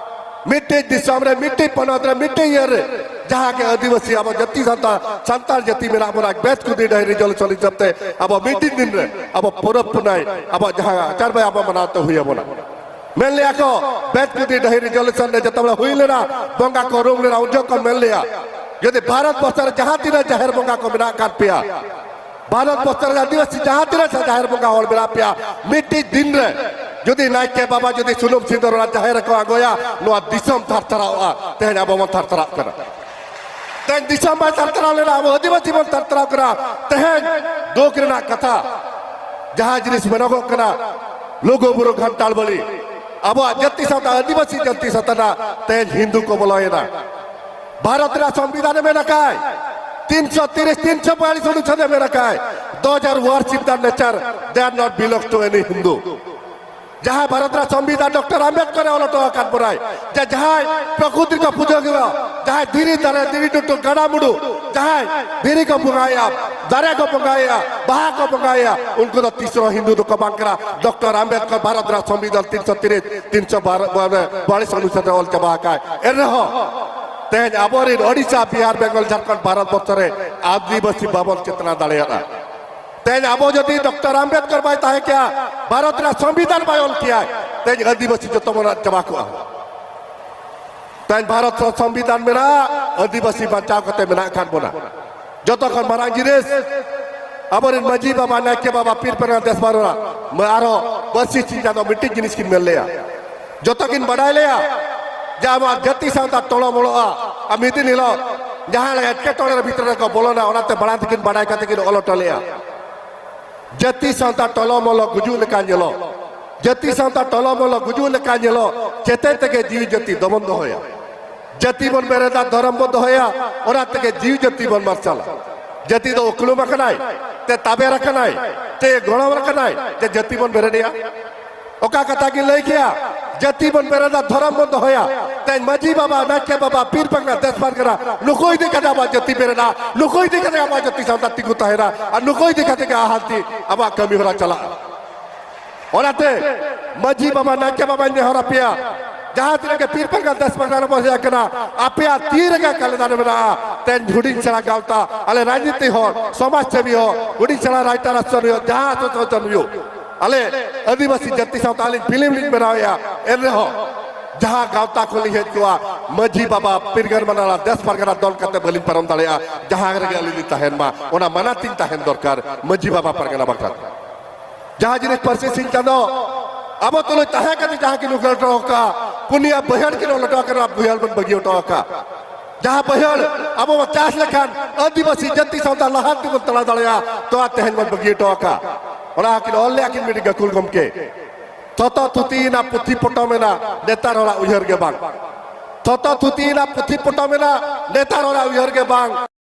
ᱢᱤᱫᱴᱤᱡ ᱫᱤᱥᱚᱢ ᱨᱮ, ᱢᱤᱫᱴᱤᱡ ᱯᱚᱱᱚᱛ ᱨᱮ, ᱢᱤᱫᱴᱤᱡ ᱤᱭᱟᱹ ᱨᱮ ᱡᱟᱦᱟᱸ ᱜᱮ ᱟᱹᱫᱤᱵᱟᱹᱥᱤ ᱟᱵᱚ ᱡᱟᱹᱛᱤ ᱥᱟᱱᱛᱟᱲ, ᱥᱟᱱᱛᱟᱲ ᱡᱟᱹᱛᱤ ᱢᱮᱱᱟᱜ ᱵᱚᱱᱟ, ᱵᱮᱞᱠᱩᱫᱤ ᱰᱟᱹᱦᱤ resolution ᱦᱤᱥᱟᱹᱵ ᱛᱮ ᱟᱵᱚ ᱢᱤᱫᱴᱤᱡ ᱫᱤᱱ ᱨᱮ ᱟᱵᱚ ᱯᱚᱨᱚᱵᱽ ᱯᱩᱱᱟᱹᱭ ᱟᱵᱚ ᱡᱟᱦᱟᱸ ᱟᱪᱟᱨ ᱵᱟᱭ ᱟᱵᱚ ᱢᱟᱱᱟᱣ ᱛᱮ ᱦᱩᱭ ᱟᱵᱚᱱᱟ᱾ ᱢᱮᱱ ᱞᱮᱭᱟ ᱠᱚ, ᱵᱮᱞᱠᱩᱫᱤ ᱰᱟᱹᱦᱤ resolution ᱨᱮ ᱡᱚᱛᱚ ᱦᱚᱲ ᱦᱩᱭ ᱞᱮᱱᱟ, ᱵᱚᱸᱜᱟ ᱠᱚ ᱨᱩᱢ ᱞᱮᱱᱟ, ᱩᱱ ᱡᱚᱠᱷᱚᱱ ᱠᱚ ᱢᱮᱱ ᱞᱮᱭᱟ, ᱡᱩᱫᱤ ᱵᱷᱟᱨᱚᱛ ᱵᱚᱨᱥᱚ ᱨᱮ ᱡᱟᱦᱟᱸ ᱛᱤᱱᱟᱹᱜ ᱡᱟᱦᱮᱨ ᱵᱚᱸᱜᱟ ᱠᱚ ᱢᱮᱱᱟᱜ ᱟᱠᱟᱫ ᱯᱮᱭᱟ, ᱵᱷᱟᱨᱚᱛ ᱵᱚᱨᱥᱚ ᱨᱮ ᱟᱹᱫᱤᱵᱟᱹᱥᱤ ᱡᱟᱦᱟᱸ ᱛᱤᱱᱟᱹᱜ ᱥᱟ ᱡᱟᱦᱮᱨ ᱵᱚᱸᱜᱟ ᱦᱚᱲ ᱢᱮᱱᱟᱜ ᱯᱮᱭᱟ, ᱢᱤᱫᱴᱤᱡ ᱫᱤᱱ ᱨᱮ ᱡᱩᱫᱤ ᱱᱟᱭᱠᱮ ᱵᱟᱵᱟ ᱡᱩᱫᱤ ᱥᱩᱱᱩᱢ ᱥᱤᱸᱫᱩᱨ ᱚᱱᱟ ᱡᱟᱦᱮᱨ ᱨᱮᱠᱚ ᱟᱬᱜᱚᱭᱟ, ᱱᱚᱣᱟ ᱫᱤᱥᱚᱢ ᱛᱷᱟᱨ ᱛᱷᱟᱨᱟᱜᱼᱟ᱾ ᱛᱮᱦᱮᱧ ᱟᱵᱚ ᱵᱚᱱ ᱛᱷᱟᱨ ᱛᱷᱟᱨᱟᱜ ᱠᱟᱱᱟ᱾ ᱛᱮᱦᱮᱧ ᱫᱤᱥᱚᱢ ᱵᱟᱭ ᱛᱷᱟᱨ ᱛᱷᱟᱨᱟᱣ ᱞᱮᱱᱟ, ᱟᱵᱚ ᱟᱹᱫᱤᱵᱟᱹᱥᱤ ᱵᱚᱱ ᱛᱷᱟᱨ ᱛᱷᱟᱨᱟᱣ ᱠᱟᱱᱟ᱾ ᱛᱮᱦᱮᱧ ᱫᱩᱠ ᱨᱮᱱᱟᱜ ᱠᱟᱛᱷᱟ, ᱡᱟᱦᱟᱸ ᱡᱤᱱᱤᱥ ᱢᱮᱱᱚᱜᱚᱜ ᱠᱟᱱᱟ ᱞᱩᱜᱩ ᱵᱩᱨᱩ ᱜᱷᱟᱱᱴᱟᱲ ᱵᱟᱲᱤ, ᱟᱵᱚᱣᱟᱜ ᱡᱟᱹᱛᱤ ᱥᱟᱶᱛᱟ, ᱟᱹᱫᱤᱵᱟᱹᱥᱤ ᱡᱟᱹᱛᱤ ᱥᱟᱶᱛᱟ ᱨᱮᱱᱟᱜ ᱛᱮᱦᱮᱧ ᱦᱤᱱᱫᱩ ᱠᱚ ᱵᱚᱞᱚᱭᱮᱱᱟ᱾ ᱵᱷᱟᱨᱚᱛ ᱨᱮᱱᱟᱜ ᱥᱚᱝᱵᱤᱫᱷᱟᱱ ᱮ ᱢᱮᱱ ᱟᱠᱟᱫ, ᱛᱤᱱᱥᱚ ᱛᱤᱨᱤᱥ, ᱛᱤᱱᱥᱚ ᱵᱤᱭᱟᱞᱤᱥ ᱚᱱᱩᱪᱷᱮᱫ ᱮ ᱢᱮᱱ ᱟᱠᱟᱫ, those who worship the nature, they are not belong to any Hindu. ᱡᱟᱦᱟᱸᱭ ᱵᱷᱟᱨᱚᱛ ᱨᱮᱱᱟᱜ ᱥᱚᱝᱵᱤᱫᱷᱟᱱ ᱰᱚᱠᱴᱚᱨ ᱟᱢᱵᱮᱫᱠᱚᱨ ᱮ ᱚᱞ ᱦᱚᱴᱚ ᱟᱠᱟᱫ ᱵᱚᱱᱟᱭ, ᱡᱮ ᱡᱟᱦᱟᱸᱭ ᱯᱨᱚᱠᱨᱤᱛᱤ ᱠᱚ ᱯᱩᱡᱟᱹ ᱠᱚᱣᱟ, ᱡᱟᱦᱟᱸᱭ ᱫᱷᱤᱨᱤ ᱫᱟᱨᱮ, ᱫᱷᱤᱨᱤ ᱴᱩᱴᱩ, ᱜᱟᱰᱟ ᱢᱩᱰᱩ, ᱡᱟᱦᱟᱸᱭ ᱫᱷᱤᱨᱤ ᱠᱚ ᱵᱚᱸᱜᱟᱭᱟ, ᱫᱟᱨᱮ ᱠᱚ ᱵᱚᱸᱜᱟᱭᱟ, ᱵᱟᱦᱟ ᱠᱚ ᱵᱚᱸᱜᱟᱭᱟ, ᱩᱱᱠᱩ ᱫᱚ ᱛᱤᱥ ᱨᱮᱦᱚᱸ ᱦᱤᱱᱫᱩ ᱫᱚᱠᱚ ᱵᱟᱝ ᱠᱟᱱᱟ᱾ ᱰᱚᱠᱴᱚᱨ ᱟᱢᱵᱮᱫᱠᱚᱨ ᱵᱷᱟᱨᱚᱛ ᱨᱮᱱᱟᱜ ᱥᱚᱝᱵᱤᱫᱷᱟᱱ ᱛᱤᱱᱥᱚ ᱛᱤᱨᱤᱥ, ᱛᱤᱱᱥᱚ ᱵᱟᱨᱚ, ᱢᱟᱱᱮ ᱵᱤᱭᱟᱞᱤᱥ ᱚᱱᱩᱪᱷᱮᱫ ᱨᱮ ᱚᱞ ᱪᱟᱵᱟ ᱟᱠᱟᱫ᱾ ᱮᱱ ᱨᱮᱦᱚᱸ ᱛᱮᱦᱮᱧ ᱟᱵᱚᱨᱮᱱ ᱳᱰᱤᱥᱟ, ᱵᱤᱦᱟᱨ, ᱵᱮᱝᱜᱚᱞ, ᱡᱷᱟᱲᱠᱷᱚᱸᱰ, ᱵᱷᱟᱨᱚᱛ ᱵᱚᱨᱥᱚ ᱨᱮ ᱟᱹᱫᱤᱵᱟᱹᱥᱤ ᱵᱟᱵᱚᱱ ᱪᱮᱛᱱᱟ ᱫᱟᱲᱮᱭᱟᱜᱼᱟ᱾ ᱛᱮᱦᱮᱧ ᱟᱵᱚ ᱡᱩᱫᱤ ᱰᱚᱠᱴᱚᱨ ᱟᱢᱵᱮᱫᱠᱚᱨ ᱵᱟᱭ ᱛᱟᱦᱮᱸ ᱠᱮᱭᱟ, ᱵᱷᱟᱨᱚᱛ ᱨᱮᱱᱟᱜ ᱥᱚᱝᱵᱤᱫᱷᱟᱱ ᱵᱟᱭ ᱚᱞ ᱠᱮᱭᱟ, ᱛᱮᱦᱮᱧ ᱟᱹᱫᱤᱵᱟᱹᱥᱤ ᱡᱚᱛᱚ ᱵᱚᱱ ᱟᱫ ᱪᱟᱵᱟ ᱠᱚᱜᱼᱟ᱾ ᱛᱮᱦᱮᱧ ᱵᱷᱟᱨᱚᱛ ᱨᱮ ᱥᱚᱝᱵᱤᱫᱷᱟᱱ ᱢᱮᱱᱟᱜᱼᱟ, ᱟᱹᱫᱤᱵᱟᱹᱥᱤ ᱵᱟᱧᱪᱟᱣ ᱠᱟᱛᱮ ᱢᱮᱱᱟᱜ ᱟᱠᱟᱫ ᱵᱚᱱᱟ᱾ ᱡᱚᱛᱚ ᱠᱷᱚᱱ ᱢᱟᱨᱟᱝ ᱡᱤᱱᱤᱥ, ᱟᱵᱚᱨᱮᱱ ᱢᱟᱹᱡᱷᱤ ᱵᱟᱵᱟ, ᱱᱟᱭᱠᱮ ᱵᱟᱵᱟ, ᱯᱤᱨ ᱯᱟᱨᱜᱟᱱᱟ, ᱫᱮᱥ ᱵᱟᱨᱚ ᱚᱲᱟᱜ, ᱢᱟ-, ᱟᱨᱦᱚᱸ ᱯᱟᱹᱨᱥᱤ ᱪᱤᱱᱛᱟ ᱫᱚ ᱢᱤᱫᱴᱤᱡ ᱡᱤᱱᱤᱥ ᱠᱤᱱ ᱢᱮᱱ ᱞᱮᱭᱟ᱾ ᱡᱚᱛᱚ ᱠᱤᱱ ᱵᱟᱰᱟᱭ ᱞᱮᱭᱟ ᱡᱮ ᱟᱵᱚᱣᱟᱜ ᱡᱟᱹᱛᱤ ᱥᱟᱶᱛᱟ ᱴᱚᱲᱚᱢᱚᱲᱚᱜᱼᱟ, ᱟᱨ ᱢᱤᱫ ᱫᱤᱱ ᱦᱤᱞᱳᱜ ᱡᱟᱦᱟᱸ ᱞᱮᱠᱟ ᱮᱴᱠᱮᱴᱚᱬᱮ ᱨᱮ ᱵᱷᱤᱛᱨᱤ ᱨᱮᱠᱚ ᱵᱚᱞᱚᱱᱟ, ᱚᱱᱟᱛᱮ ᱵᱟᱲᱟᱭ ᱛᱮᱠᱤᱱ ᱵᱟᱰᱟᱭ ᱠᱟᱛᱮ ᱠᱤᱱ ᱚᱞ ᱦᱚᱴᱚ ᱞᱮᱭᱟ᱾ ᱡᱟᱹᱛᱤ ᱥᱟᱶᱛᱟ ᱴᱚᱞᱚᱢᱚᱞᱚ ᱜᱩᱡᱩᱜ ᱞᱮᱠᱟ ᱧᱮᱞᱚᱜ, ᱡᱟᱹᱛᱤ ᱥᱟᱶᱛᱟ ᱴᱚᱞᱚᱢᱚᱞᱚ ᱜᱩᱡᱩᱜ ᱞᱮᱠᱟ ᱧᱮᱞᱚᱜ, ᱪᱮᱛᱮ ᱛᱮᱜᱮ ᱡᱤᱣᱤ ᱡᱟᱹᱛᱤ ᱫᱚᱵᱚᱱ ᱫᱚᱦᱚᱭᱟ᱾ ᱡᱟᱹᱛᱤ ᱵᱚᱱ ᱵᱮᱨᱮᱫᱟ, ᱫᱷᱚᱨᱚᱢ ᱵᱚᱱ ᱫᱚᱦᱚᱭᱟ, ᱚᱱᱟ ᱛᱮᱜᱮ ᱡᱤᱣᱤ ᱡᱟᱹᱛᱤ ᱵᱚᱱ ᱢᱟᱨᱥᱟᱞᱟ᱾ ᱡᱟᱹᱛᱤ ᱫᱚ ᱩᱠᱞᱩᱢ ᱟᱠᱟᱱᱟᱭ, ᱛᱮ ᱛᱟᱵᱮᱨ ᱟᱠᱟᱱᱟᱭ, ᱛᱮ ᱜᱚᱲᱚ ᱟᱠᱟᱱᱟᱭ, ᱡᱮ ᱡᱟᱹᱛᱤ ᱵᱚᱱ ᱵᱮᱨᱮᱫᱮᱭᱟ᱾ ᱚᱠᱟ ᱠᱟᱛᱷᱟ ᱜᱤᱧ ᱞᱟᱹᱭ ᱠᱮᱭᱟ, ᱡᱟᱹᱛᱤ ᱵᱚᱱ ᱵᱮᱨᱮᱫᱟ, ᱫᱷᱚᱨᱚᱢ ᱵᱚᱱ ᱫᱚᱦᱚᱭᱟ᱾ ᱛᱮᱦᱮᱧ ᱢᱟᱹᱡᱷᱤ ᱵᱟᱵᱟ, ᱱᱟᱭᱠᱮ ᱵᱟᱵᱟ, ᱯᱤᱨ ᱯᱟᱨᱜᱟᱱᱟ, ᱫᱮᱥ ᱯᱟᱨᱜᱟᱱᱟ, ᱱᱩᱠᱩ ᱤᱫᱤ ᱠᱟᱛᱮ ᱟᱵᱚᱣᱟᱜ ᱡᱟᱹᱛᱤ ᱵᱮᱨᱮᱫᱟ, ᱱᱩᱠᱩ ᱤᱫᱤ ᱠᱟᱛᱮ ᱟᱵᱚᱣᱟᱜ ᱡᱟᱹᱛᱤ ᱥᱟᱶᱛᱟ ᱛᱤᱸᱜᱩ ᱛᱟᱦᱮᱱᱟ, ᱟᱨ ᱱᱩᱠᱩ ᱤᱫᱤ ᱠᱟᱛᱮ ᱜᱮ ᱟᱦᱟᱱᱛᱤ ᱟᱵᱚᱣᱟᱜ ᱠᱟᱹᱢᱤ ᱦᱚᱨᱟ ᱪᱟᱞᱟᱜᱼᱟ᱾ ᱚᱱᱟᱛᱮ ᱢᱟᱹᱡᱷᱤ ᱵᱟᱵᱟ, ᱱᱟᱭᱠᱮ ᱵᱟᱵᱟᱧ ᱱᱮᱦᱚᱨ ᱟᱯᱮᱭᱟ, ᱡᱟᱦᱟᱸ ᱛᱤᱱᱟᱹᱜ ᱜᱮ ᱯᱤᱨ ᱯᱟᱨᱜᱟᱱᱟ, ᱫᱮᱥ ᱯᱟᱨᱜᱟᱱᱟ ᱵᱚᱱ ᱦᱮᱡ ᱟᱠᱟᱱᱟ, ᱟᱯᱮᱭᱟᱜ ᱛᱤ ᱨᱮᱜᱮ ᱠᱟᱞᱮᱫᱟᱨ ᱢᱮᱱᱟᱜᱼᱟ᱾ ᱛᱮᱦᱮᱧ ᱦᱩᱰᱤᱧ ᱥᱮᱬᱟ ᱜᱟᱶᱛᱟ, ᱟᱞᱮ ᱨᱟᱡᱽᱱᱤᱛᱤ ᱦᱚᱲ, ᱥᱚᱢᱟᱡᱽ ᱥᱮᱵᱤ ᱦᱚᱲ, ᱦᱩᱰᱤᱧ ᱥᱮᱬᱟ ᱨᱟᱭᱴᱟᱨ ᱟᱥᱚᱱ ᱦᱩᱭᱩᱜ, ᱡᱟᱦᱟᱸ ᱟᱥᱚᱱ ᱦᱩᱭᱩᱜ, ᱟᱞᱮ ᱟᱹᱫᱤᱵᱟᱹᱥᱤ ᱡᱟᱹᱛᱤ ᱥᱟᱶᱛᱟ ᱟᱹᱞᱤᱧ ᱯᱷᱤᱞᱢ ᱞᱤᱧ ᱵᱮᱱᱟᱣᱮᱫᱼᱟ, ᱮᱱ ᱨᱮᱦᱚᱸ ᱡᱟᱦᱟᱸ ᱜᱟᱶᱛᱟ ᱠᱷᱚᱱ ᱞᱤᱧ ᱦᱮᱡ ᱠᱚᱜᱼᱟ, ᱢᱟᱹᱡᱷᱤ ᱵᱟᱵᱟ, ᱯᱤᱨᱜᱟᱱ ᱢᱟᱱᱟᱞᱟ, ᱫᱮᱥ ᱯᱟᱨᱜᱟᱱᱟ ᱫᱚᱞ ᱠᱟᱛᱮ ᱵᱟᱹᱞᱤᱧ ᱯᱟᱨᱚᱢ ᱫᱟᱲᱮᱭᱟᱜᱼᱟ᱾ ᱡᱟᱦᱟᱸ ᱨᱮᱜᱮ ᱟᱹᱞᱤᱧ ᱞᱤᱧ ᱛᱟᱦᱮᱱ ᱢᱟ, ᱚᱱᱟ ᱢᱟᱱᱟᱛᱤᱧ ᱛᱟᱦᱮᱱ ᱫᱚᱨᱠᱟᱨ ᱢᱟᱹᱡᱷᱤ ᱵᱟᱵᱟ, ᱯᱟᱨᱜᱟᱱᱟ ᱵᱟᱠᱷᱨᱟ᱾ ᱡᱟᱦᱟᱸ ᱡᱤᱱᱤᱥ ᱯᱟᱹᱨᱥᱤ ᱥᱤᱧ ᱪᱟᱸᱫᱚ ᱟᱵᱚ ᱛᱩᱞᱩᱡ ᱛᱟᱦᱮᱸ ᱠᱟᱛᱮ ᱡᱟᱦᱟᱸ ᱠᱤᱱ ᱩᱭᱦᱟᱹᱨ ᱦᱚᱴᱚ ᱟᱠᱟᱫ, ᱯᱩᱱᱭᱟ ᱵᱟᱹᱭᱦᱟᱹᱲ ᱠᱤᱱ ᱚᱞ ᱦᱚᱴᱚ ᱟᱠᱟᱫ, ᱵᱟᱹᱭᱦᱟᱹᱲ ᱵᱚᱱ ᱵᱟᱹᱜᱤ ᱦᱚᱴᱚ ᱟᱠᱟᱫ᱾ ᱡᱟᱦᱟᱸ ᱵᱟᱹᱭᱦᱟᱹᱲ ᱟᱵᱚ ᱵᱚᱱ ᱪᱟᱥ ᱞᱮᱠᱷᱟᱱ ᱟᱹᱫᱤᱵᱟᱹᱥᱤ ᱡᱟᱹᱛᱤ ᱥᱟᱶᱛᱟ ᱞᱟᱦᱟᱱᱛᱤ ᱵᱚᱱ ᱛᱟᱲᱟᱣ ᱫᱟᱲᱮᱭᱟᱜᱼᱟ, ᱛᱚᱣᱟ ᱛᱮᱦᱮᱧ ᱵᱚᱱ ᱵᱟᱹᱜᱤ ᱦᱚᱴᱚ ᱟᱠᱟᱫ᱾ ᱚᱱᱟ ᱠᱤᱱ ᱚᱞ ᱞᱮᱜᱼᱟ ᱠᱤᱱ ᱢᱤᱫᱴᱤᱡ ᱜᱟᱹᱠᱷᱩᱲ ᱜᱚᱢᱠᱮ, ᱛᱷᱚᱛᱚ ᱛᱷᱩᱛᱤᱭᱮᱱᱟ, ᱯᱩᱛᱷᱤ ᱯᱚᱴᱚᱢ ᱮᱱᱟ, ᱱᱮᱛᱟᱨ ᱦᱚᱲᱟᱜ ᱩᱭᱦᱟᱹᱨ ᱜᱮ ᱵᱟᱝ᱾ ᱛᱷᱚᱛᱚ ᱛᱷᱩᱛᱤᱭᱮᱱᱟ, ᱯᱩᱛᱷᱤ ᱯᱚᱴᱚᱢ ᱮᱱᱟ, ᱱᱮᱛᱟᱨ ᱦᱚᱲᱟᱜ ᱩᱭᱦᱟᱹᱨ ᱜᱮ ᱵᱟᱝ᱾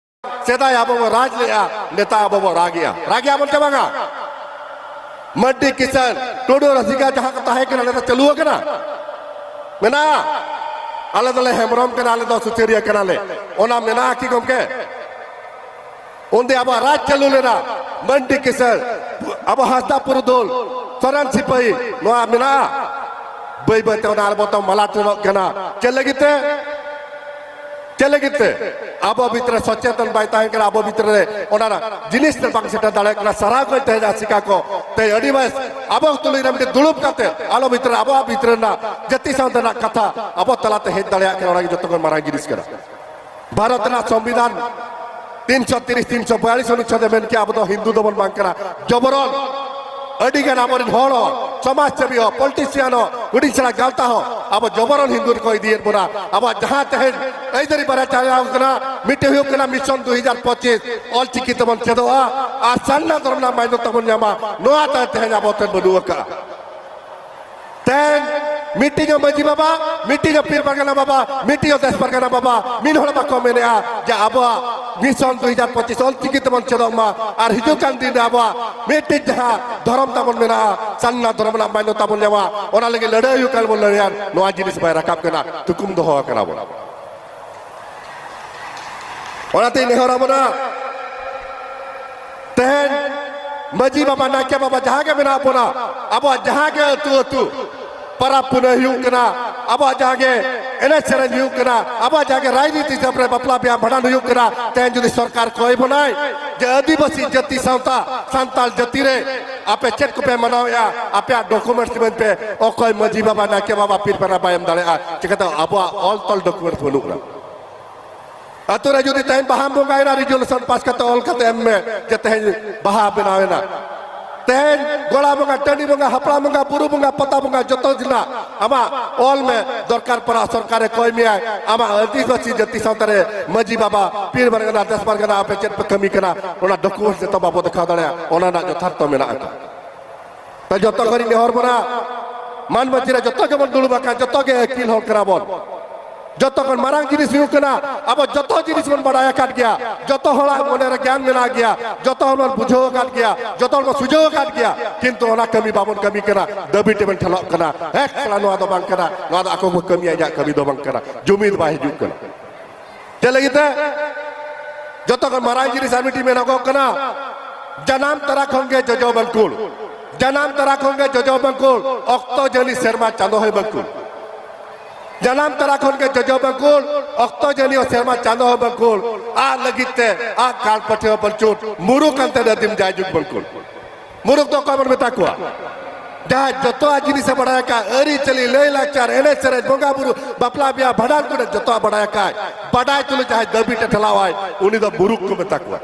ᱥᱮᱫᱟᱭ ᱟᱵᱚ ᱵᱚ ᱨᱟᱡᱽ ᱞᱮᱜᱼᱟ, ᱱᱮᱛᱟᱨ ᱟᱵᱚ ᱵᱚ ᱨᱟᱜᱮᱜᱼᱟ᱾ ᱨᱟᱜᱮᱜᱼᱟ ᱵᱚᱱ ᱪᱮ ᱵᱟᱝᱟ? ᱢᱟᱹᱱᱰᱤ ᱠᱤᱥᱟᱹᱱ, ᱴᱩᱰᱩ ᱨᱟᱹᱥᱤᱠᱟ ᱡᱟᱦᱟᱸ ᱠᱚ ᱛᱟᱦᱮᱸ ᱠᱟᱱᱟ, ᱱᱮᱛᱟᱨ ᱪᱟᱹᱞᱩ ᱟᱠᱟᱱᱟ? ᱢᱮᱱᱟᱜᱼᱟ? ᱟᱞᱮ ᱫᱚᱞᱮ ᱦᱮᱢᱵᱨᱚᱢ ᱠᱟᱱᱟ, ᱟᱞᱮ ᱫᱚ ᱥᱩᱥᱟᱹᱨᱤᱭᱟᱹ ᱠᱟᱱᱟᱞᱮ᱾ ᱚᱱᱟ ᱢᱮᱱᱟᱜᱼᱟ ᱠᱤ ᱜᱚᱢᱠᱮ? ᱩᱱᱫᱤ ᱟᱵᱚᱣᱟᱜ ᱨᱟᱡᱽ ᱪᱟᱹᱞᱩ ᱞᱮᱱᱟ, ᱢᱟᱹᱱᱰᱤ ᱠᱤᱥᱟᱹᱱ, ᱟᱵᱚ ᱦᱟᱸᱥᱫᱟ ᱯᱩᱨᱩᱫᱷᱩᱞ, ᱥᱚᱨᱮᱱ ᱥᱤᱯᱟᱹᱦᱤ, ᱱᱚᱣᱟ ᱢᱮᱱᱟᱜᱼᱟ? ᱵᱟᱹᱭ ᱵᱟᱹᱭ ᱛᱮ ᱚᱱᱟ ᱟᱨ ᱵᱚᱱ ᱢᱟᱞᱚᱴ ᱪᱟᱵᱟᱜ ᱠᱟᱱᱟ᱾ ᱪᱮᱫ ᱞᱟᱹᱜᱤᱫ ᱛᱮ? ᱪᱮᱫ ᱞᱟᱹᱜᱤᱫ ᱛᱮ? ᱟᱵᱚ ᱵᱷᱤᱛᱨᱤ ᱨᱮ ᱥᱚᱪᱮᱛᱚᱱ ᱵᱟᱭ ᱛᱟᱦᱮᱸ ᱠᱟᱱᱟ, ᱟᱵᱚ ᱵᱷᱤᱛᱨᱤ ᱨᱮ ᱚᱱᱟ ᱡᱤᱱᱤᱥ ᱛᱮ ᱵᱟᱝ ᱥᱮᱴᱮᱨ ᱫᱟᱲᱮᱭᱟᱜ ᱠᱟᱱᱟ᱾ ᱥᱟᱨᱟ ᱠᱚ ᱛᱮᱦᱮᱧ ᱟᱥᱮᱠᱟ ᱠᱚ, ᱛᱮᱦᱮᱧ ᱟᱹᱰᱤ ᱵᱮᱥ ᱟᱵᱚ ᱛᱩᱞᱩᱡ ᱨᱮ ᱢᱤᱫᱴᱤᱡ ᱫᱩᱲᱩᱵ ᱠᱟᱛᱮ ᱟᱞᱚ ᱵᱷᱤᱛᱨᱤ ᱨᱮ ᱟᱵᱚᱣᱟᱜ ᱵᱷᱤᱛᱨᱤ ᱨᱮᱱᱟᱜ ᱡᱟᱹᱛᱤ ᱥᱟᱶᱛᱟ ᱨᱮᱱᱟᱜ ᱠᱟᱛᱷᱟ ᱟᱵᱚ ᱛᱟᱞᱟᱛᱮ ᱦᱮᱡ ᱫᱟᱲᱮᱭᱟᱜ ᱠᱟᱱᱟ, ᱚᱱᱟ ᱜᱮ ᱡᱚᱛᱚ ᱠᱷᱚᱱ ᱢᱟᱨᱟᱝ ᱡᱤᱱᱤᱥ ᱠᱟᱱᱟ᱾ ᱵᱷᱟᱨᱚᱛ ᱨᱮᱱᱟᱜ ᱥᱚᱝᱵᱤᱫᱷᱟᱱ ᱛᱤᱱᱥᱚ ᱛᱤᱨᱤᱥ, ᱛᱤᱱᱥᱚ ᱵᱤᱭᱟᱞᱤᱥ ᱚᱱᱩᱪᱷᱮᱫ ᱮ ᱢᱮᱱ ᱠᱮᱜᱼᱟ, ᱟᱵᱚ ᱫᱚ ᱦᱤᱱᱫᱩ ᱫᱚᱵᱚᱱ ᱵᱟᱝ ᱠᱟᱱᱟ᱾ ᱡᱚᱵᱚᱨᱚᱱ ᱟᱹᱰᱤ ᱜᱟᱱ ᱟᱵᱚᱨᱮᱱ ᱦᱚᱲ, ᱥᱚᱢᱟᱡᱽ ᱥᱮᱵᱤ ᱦᱚᱸ, ᱯᱚᱞᱤᱴᱤᱥᱤᱭᱟᱱ ᱦᱚᱸ, ᱦᱩᱰᱤᱧ ᱥᱮᱬᱟ ᱜᱟᱶᱛᱟ ᱦᱚᱸ, ᱟᱵᱚ ᱡᱚᱵᱚᱨᱚᱱ ᱦᱤᱱᱫᱩ ᱨᱮᱠᱚ ᱤᱫᱤᱭᱮᱫ ᱵᱚᱱᱟ᱾ ᱟᱵᱚᱣᱟᱜ ᱡᱟᱦᱟᱸ ᱛᱮᱦᱮᱧ ᱟᱹᱭᱫᱟᱹᱨᱤ ᱵᱟᱨᱭᱟ ᱪᱟᱞᱟᱣ ᱠᱟᱱᱟ, ᱢᱤᱫᱴᱮᱱ ᱦᱩᱭᱩᱜ ᱠᱟᱱᱟ ᱢᱤᱥᱚᱱ ᱫᱩ ᱦᱟᱡᱟᱨ ᱯᱚᱸᱪᱤᱥ, ᱚᱞ ᱪᱤᱠᱤ ᱛᱮᱵᱚᱱ ᱪᱮᱫᱚᱜᱼᱟ ᱟᱨ ᱥᱟᱨᱱᱟ ᱫᱷᱚᱨᱚᱢ ᱨᱮᱱᱟᱜ ᱢᱟᱱᱭᱚᱛᱟ ᱵᱚᱱ ᱧᱟᱢᱟ᱾ ᱱᱚᱣᱟ ᱛᱟᱭ ᱛᱮᱦᱮᱧ ᱟᱵᱚ ᱴᱷᱮᱱ ᱵᱟᱹᱱᱩᱜ ᱟᱠᱟᱫᱼᱟ᱾ ᱛᱮᱦᱮᱧ ᱢᱤᱫᱴᱤᱡ ᱦᱚᱸ ᱢᱟᱹᱡᱷᱤ ᱵᱟᱵᱟ, ᱢᱤᱫᱴᱤᱡ ᱦᱚᱸ ᱯᱤᱨ ᱯᱟᱨᱜᱟᱱᱟ ᱵᱟᱵᱟ, ᱢᱤᱫᱴᱤᱡ ᱦᱚᱸ ᱫᱮᱥ ᱯᱟᱨᱜᱟᱱᱟ ᱵᱟᱵᱟ, ᱢᱤᱫ ᱦᱚᱲ ᱵᱟᱠᱚ ᱢᱮᱱᱮᱜᱼᱟ ᱡᱮ ᱟᱵᱚᱣᱟᱜ ᱢᱤᱥᱚᱱ ᱫᱩ ᱦᱟᱡᱟᱨ ᱯᱚᱸᱪᱤᱥ ᱚᱞᱪᱤᱠᱤ ᱛᱮᱵᱚᱱ ᱪᱮᱫᱚᱜ ᱢᱟ ᱟᱨ ᱦᱤᱡᱩᱜ ᱠᱟᱱ ᱫᱤᱱ ᱨᱮ ᱟᱵᱚᱣᱟᱜ ᱢᱤᱫᱴᱤᱡ ᱡᱟᱦᱟᱸ ᱫᱷᱚᱨᱚᱢ ᱛᱟᱵᱚᱱ ᱢᱮᱱᱟᱜᱼᱟ, ᱥᱟᱨᱱᱟ ᱫᱷᱚᱨᱚᱢ ᱨᱮᱱᱟᱜ ᱢᱟᱱᱱᱚᱛᱟ ᱵᱚᱱ ᱧᱟᱢᱟ, ᱚᱱᱟ ᱞᱟᱹᱜᱤᱫ ᱞᱟᱹᱲᱦᱟᱹᱭ ᱦᱩᱭᱩᱜ ᱠᱟᱱ ᱵᱚᱱ ᱞᱟᱹᱲᱦᱟᱹᱭᱟ᱾ ᱱᱚᱣᱟ ᱡᱤᱱᱤᱥ ᱵᱟᱭ ᱨᱟᱠᱟᱵ ᱠᱟᱱᱟ, ᱛᱩᱠᱩᱢ ᱫᱚᱦᱚ ᱟᱠᱟᱱᱟ ᱵᱚᱱ᱾ ᱚᱱᱟᱛᱮᱧ ᱱᱮᱦᱚᱨ ᱟᱵᱚᱱᱟ, ᱛᱮᱦᱮᱧ ᱢᱟᱹᱡᱷᱤ ᱵᱟᱵᱟ, ᱱᱟᱭᱠᱮ ᱵᱟᱵᱟ, ᱡᱟᱦᱟᱸ ᱜᱮ ᱢᱮᱱᱟᱜ ᱵᱚᱱᱟ, ᱟᱵᱚᱣᱟᱜ ᱡᱟᱦᱟᱸ ᱜᱮ ᱟᱹᱛᱩ ᱟᱹᱛᱩ ᱯᱟᱨᱟᱵᱽ ᱯᱩᱱᱟᱹᱭ ᱦᱩᱭᱩᱜ ᱠᱟᱱᱟ, ᱟᱵᱚᱣᱟᱜ ᱡᱟᱦᱟᱸ ᱜᱮ ᱮᱱᱮᱡ ᱥᱮᱨᱮᱧ ᱦᱩᱭᱩᱜ ᱠᱟᱱᱟ, ᱟᱵᱚᱣᱟᱜ ᱡᱟᱦᱟᱸ ᱜᱮ ᱨᱟᱡᱽᱱᱤᱛᱤ ᱦᱤᱥᱟᱹᱵ ᱨᱮ ᱵᱟᱯᱞᱟ ᱵᱤᱦᱟ ᱵᱷᱟᱸᱰᱟᱱ ᱦᱩᱭᱩᱜ ᱠᱟᱱᱟ, ᱛᱮᱦᱮᱧ ᱡᱩᱫᱤ ᱥᱚᱨᱠᱟᱨ ᱠᱚᱭ ᱵᱚᱱᱟᱭ ᱡᱮ ᱟᱹᱫᱤᱵᱟᱹᱥᱤ ᱡᱟᱹᱛᱤ ᱥᱟᱶᱛᱟ, ᱥᱟᱱᱛᱟᱲ ᱡᱟᱹᱛᱤ ᱨᱮ ᱟᱯᱮ ᱪᱮᱫ ᱠᱚᱯᱮ ᱢᱟᱱᱟᱣᱮᱫᱼᱟ, ᱟᱯᱮᱭᱟᱜ ᱰᱚᱠᱩᱢᱮᱱᱴᱥ ᱤᱢᱟᱹᱧ ᱯᱮ, ᱚᱠᱚᱭ ᱢᱟᱹᱡᱷᱤ ᱵᱟᱵᱟ, ᱱᱟᱭᱠᱮ ᱵᱟᱵᱟ, ᱯᱤᱨ ᱯᱟᱨᱟ ᱵᱟᱭ ᱮᱢ ᱫᱟᱲᱮᱭᱟᱜᱼᱟ, ᱪᱤᱠᱟᱹᱛᱮ ᱟᱵᱚᱣᱟᱜ ᱚᱞ ᱛᱚᱞ ᱰᱚᱠᱩᱢᱮᱱᱴᱥ ᱵᱟᱹᱱᱩᱜ ᱟᱱᱟ᱾ ᱟᱛᱳ ᱨᱮ ᱡᱩᱫᱤ ᱛᱮᱦᱮᱧ ᱵᱟᱦᱟᱢ ᱵᱚᱸᱜᱟᱭᱮᱱᱟ, ᱨᱤᱡᱩᱞᱮᱥᱚᱱ ᱯᱟᱥ ᱠᱟᱛᱮ ᱚᱞ ᱠᱟᱛᱮ ᱮᱢ ᱢᱮ ᱡᱮ ᱛᱮᱦᱮᱧ ᱵᱟᱦᱟ ᱵᱮᱱᱟᱣ ᱮᱱᱟ᱾ ᱛᱮᱦᱮᱧ ᱜᱚᱲᱟ ᱵᱚᱸᱜᱟ, ᱴᱟᱺᱰᱤ ᱵᱚᱸᱜᱟ, ᱦᱟᱯᱲᱟᱢ ᱵᱚᱸᱜᱟ, ᱵᱩᱨᱩ ᱵᱚᱸᱜᱟ, ᱯᱟᱛᱟ ᱵᱚᱸᱜᱟ, ᱡᱚᱛᱚ ᱨᱮᱱᱟᱜ ᱟᱢᱟᱜ ᱚᱞ ᱢᱮ, ᱫᱚᱨᱠᱟᱨ ᱯᱟᱲᱟᱜ ᱥᱚᱨᱠᱟᱨᱮ ᱠᱚᱭ ᱢᱮᱭᱟᱭ, ᱟᱢᱟᱜ ᱟᱹᱫᱤᱵᱟᱹᱥᱤ ᱡᱟᱹᱛᱤ ᱥᱟᱶᱛᱟ ᱨᱮ ᱢᱟᱹᱡᱷᱤ ᱵᱟᱵᱟ, ᱯᱤᱨ ᱯᱟᱨᱜᱟᱱᱟ, ᱫᱮᱥ ᱯᱟᱨᱜᱟᱱᱟ ᱟᱯᱮ ᱪᱮᱫ ᱯᱮ ᱠᱟᱹᱢᱤ ᱠᱟᱱᱟ, ᱚᱱᱟ ᱰᱚᱠᱩᱢᱮᱱᱴ ᱡᱚᱛᱚ ᱵᱟᱵᱚ ᱫᱮᱠᱷᱟᱣ ᱫᱟᱲᱮᱭᱟᱜᱼᱟ, ᱚᱱᱟ ᱨᱮᱱᱟᱜ ᱡᱚᱛᱷᱟᱨᱛᱚ ᱢᱮᱱᱟᱜ ᱟᱠᱟᱫ᱾ ᱛᱚ ᱡᱚᱛᱚ ᱠᱚᱨᱮᱧ ᱱᱮᱦᱚᱨ ᱵᱚᱱᱟ, ᱢᱟᱱ ᱢᱟᱹᱡᱷᱤ ᱨᱮ ᱡᱚᱛᱚ ᱜᱮᱵᱚᱱ ᱫᱩᱲᱩᱵ ᱟᱠᱟᱱ, ᱡᱚᱛᱚ ᱜᱮ ᱟᱹᱠᱤᱞ ᱦᱚᱲ ᱠᱟᱱᱟ ᱵᱚᱱ᱾ ᱡᱚᱛᱚ ᱠᱷᱚᱱ ᱢᱟᱨᱟᱝ ᱡᱤᱱᱤᱥ ᱦᱩᱭᱩᱜ ᱠᱟᱱᱟ, ᱟᱵᱚ ᱡᱚᱛᱚ ᱡᱤᱱᱤᱥ ᱵᱚᱱ ᱵᱟᱲᱟᱭ ᱟᱠᱟᱫ ᱜᱮᱭᱟ, ᱡᱚᱛᱚ ᱦᱚᱲᱟᱜ ᱢᱚᱱᱮ ᱨᱮ ᱜᱮᱭᱟᱱ ᱢᱮᱱᱟᱜ ᱜᱮᱭᱟ, ᱡᱚᱛᱚ ᱦᱚᱲ ᱵᱚᱱ ᱵᱩᱡᱷᱟᱹᱣ ᱟᱠᱟᱫ ᱜᱮᱭᱟ, ᱡᱚᱛᱚ ᱦᱚᱲ ᱵᱚᱱ ᱥᱩᱡᱷᱟᱹᱣ ᱟᱠᱟᱫ ᱜᱮᱭᱟ, ᱠᱤᱱᱛᱩ ᱚᱱᱟ ᱠᱟᱹᱢᱤ ᱵᱟᱵᱚᱱ ᱠᱟᱹᱢᱤ ᱠᱟᱱᱟ, ᱫᱟᱹᱵᱤ ᱴᱷᱮᱱ ᱵᱚᱱ ᱴᱷᱮᱞᱚᱜ ᱠᱟᱱᱟ᱾ ᱦᱮᱸ, ᱥᱟᱞᱟ ᱱᱚᱣᱟ ᱫᱚ ᱵᱟᱝ ᱠᱟᱱᱟ, ᱱᱚᱣᱟ ᱫᱚ ᱟᱠᱚ ᱠᱚ ᱠᱟᱹᱢᱤᱭᱟ, ᱤᱧᱟᱹᱜ ᱠᱟᱹᱢᱤ ᱫᱚ ᱵᱟᱝ ᱠᱟᱱᱟ, ᱡᱩᱢᱤᱫ ᱵᱟᱭ ᱦᱤᱡᱩᱜ ᱠᱟᱱᱟ᱾ ᱪᱮᱫ ᱞᱟᱹᱜᱤᱫ ᱛᱮ? ᱡᱚᱛᱚ ᱠᱷᱚᱱ ᱢᱟᱨᱟᱝ ᱡᱤᱱᱤᱥ ᱟᱨ ᱢᱤᱫᱴᱤᱡ ᱢᱮᱱᱚᱜᱚᱜ ᱠᱟᱱᱟ, ᱡᱟᱱᱟᱢ ᱛᱚᱨᱟ ᱠᱷᱚᱱ ᱜᱮ ᱡᱚᱡᱚ ᱵᱟᱝᱠᱩᱞ, ᱡᱟᱱᱟᱢ ᱛᱚᱨᱟ ᱠᱷᱚᱱ ᱜᱮ ᱡᱚᱡᱚ ᱵᱟᱝᱠᱩᱞ, ᱚᱠᱛᱚ ᱡᱟᱹᱱᱤ ᱥᱮᱨᱢᱟ ᱪᱟᱸᱫᱚ ᱦᱚᱸᱭ ᱵᱟᱝᱠᱩᱞ᱾ ᱡᱟᱱᱟᱢ ᱛᱚᱨᱟ ᱠᱷᱚᱱ ᱜᱮ ᱡᱚᱡᱚ ᱵᱟᱝᱠᱩᱞ, ᱚᱠᱛᱚ ᱡᱟᱹᱱᱤ ᱥᱮᱨᱢᱟ ᱪᱟᱸᱫᱚ ᱦᱚᱸᱭ ᱵᱟᱝᱠᱩᱞ᱾ ᱟᱜ ᱞᱟᱹᱜᱤᱫ ᱛᱮ ᱟᱜ ᱠᱟᱞ ᱯᱟᱹᱴᱷᱩᱣᱟᱹ ᱵᱟᱹᱱᱪᱩᱱ, ᱢᱩᱨᱩᱠ ᱟᱱᱛᱮ ᱟᱹᱫᱤᱢ ᱡᱟᱭᱡᱩᱜᱽ ᱵᱟᱝᱠᱩᱞ᱾ ᱢᱩᱨᱩᱠ ᱫᱚ ᱚᱠᱚᱭ ᱵᱚᱱ ᱢᱮᱛᱟ ᱠᱚᱣᱟ? ᱡᱟᱦᱟᱸᱭ ᱡᱚᱛᱚᱣᱟᱜ ᱡᱤᱱᱤᱥᱮ ᱵᱟᱲᱟᱭ ᱟᱠᱟᱫ, ᱟᱹᱨᱤᱪᱟᱹᱞᱤ, ᱞᱟᱹᱭ ᱞᱟᱠᱪᱟᱨ, ᱮᱱᱮᱡ ᱥᱮᱨᱮᱧ, ᱵᱚᱸᱜᱟ ᱵᱩᱨᱩ, ᱵᱟᱯᱞᱟ ᱵᱤᱦᱟ, ᱵᱷᱟᱸᱰᱟᱱ ᱠᱚᱨᱮ ᱡᱚᱛᱚᱣᱟᱜ ᱵᱟᱲᱟᱭ ᱟᱠᱟᱫ, ᱵᱟᱰᱟᱭ ᱛᱩᱞᱩᱡ ᱡᱟᱦᱟᱸᱭ ᱫᱟᱹᱵᱤ ᱴᱮ ᱴᱷᱮᱞᱟᱣᱟᱭ, ᱩᱱᱤ ᱫᱚ ᱢᱩᱨᱩᱠ ᱠᱚ ᱢᱮᱛᱟ ᱠᱚᱣᱟ᱾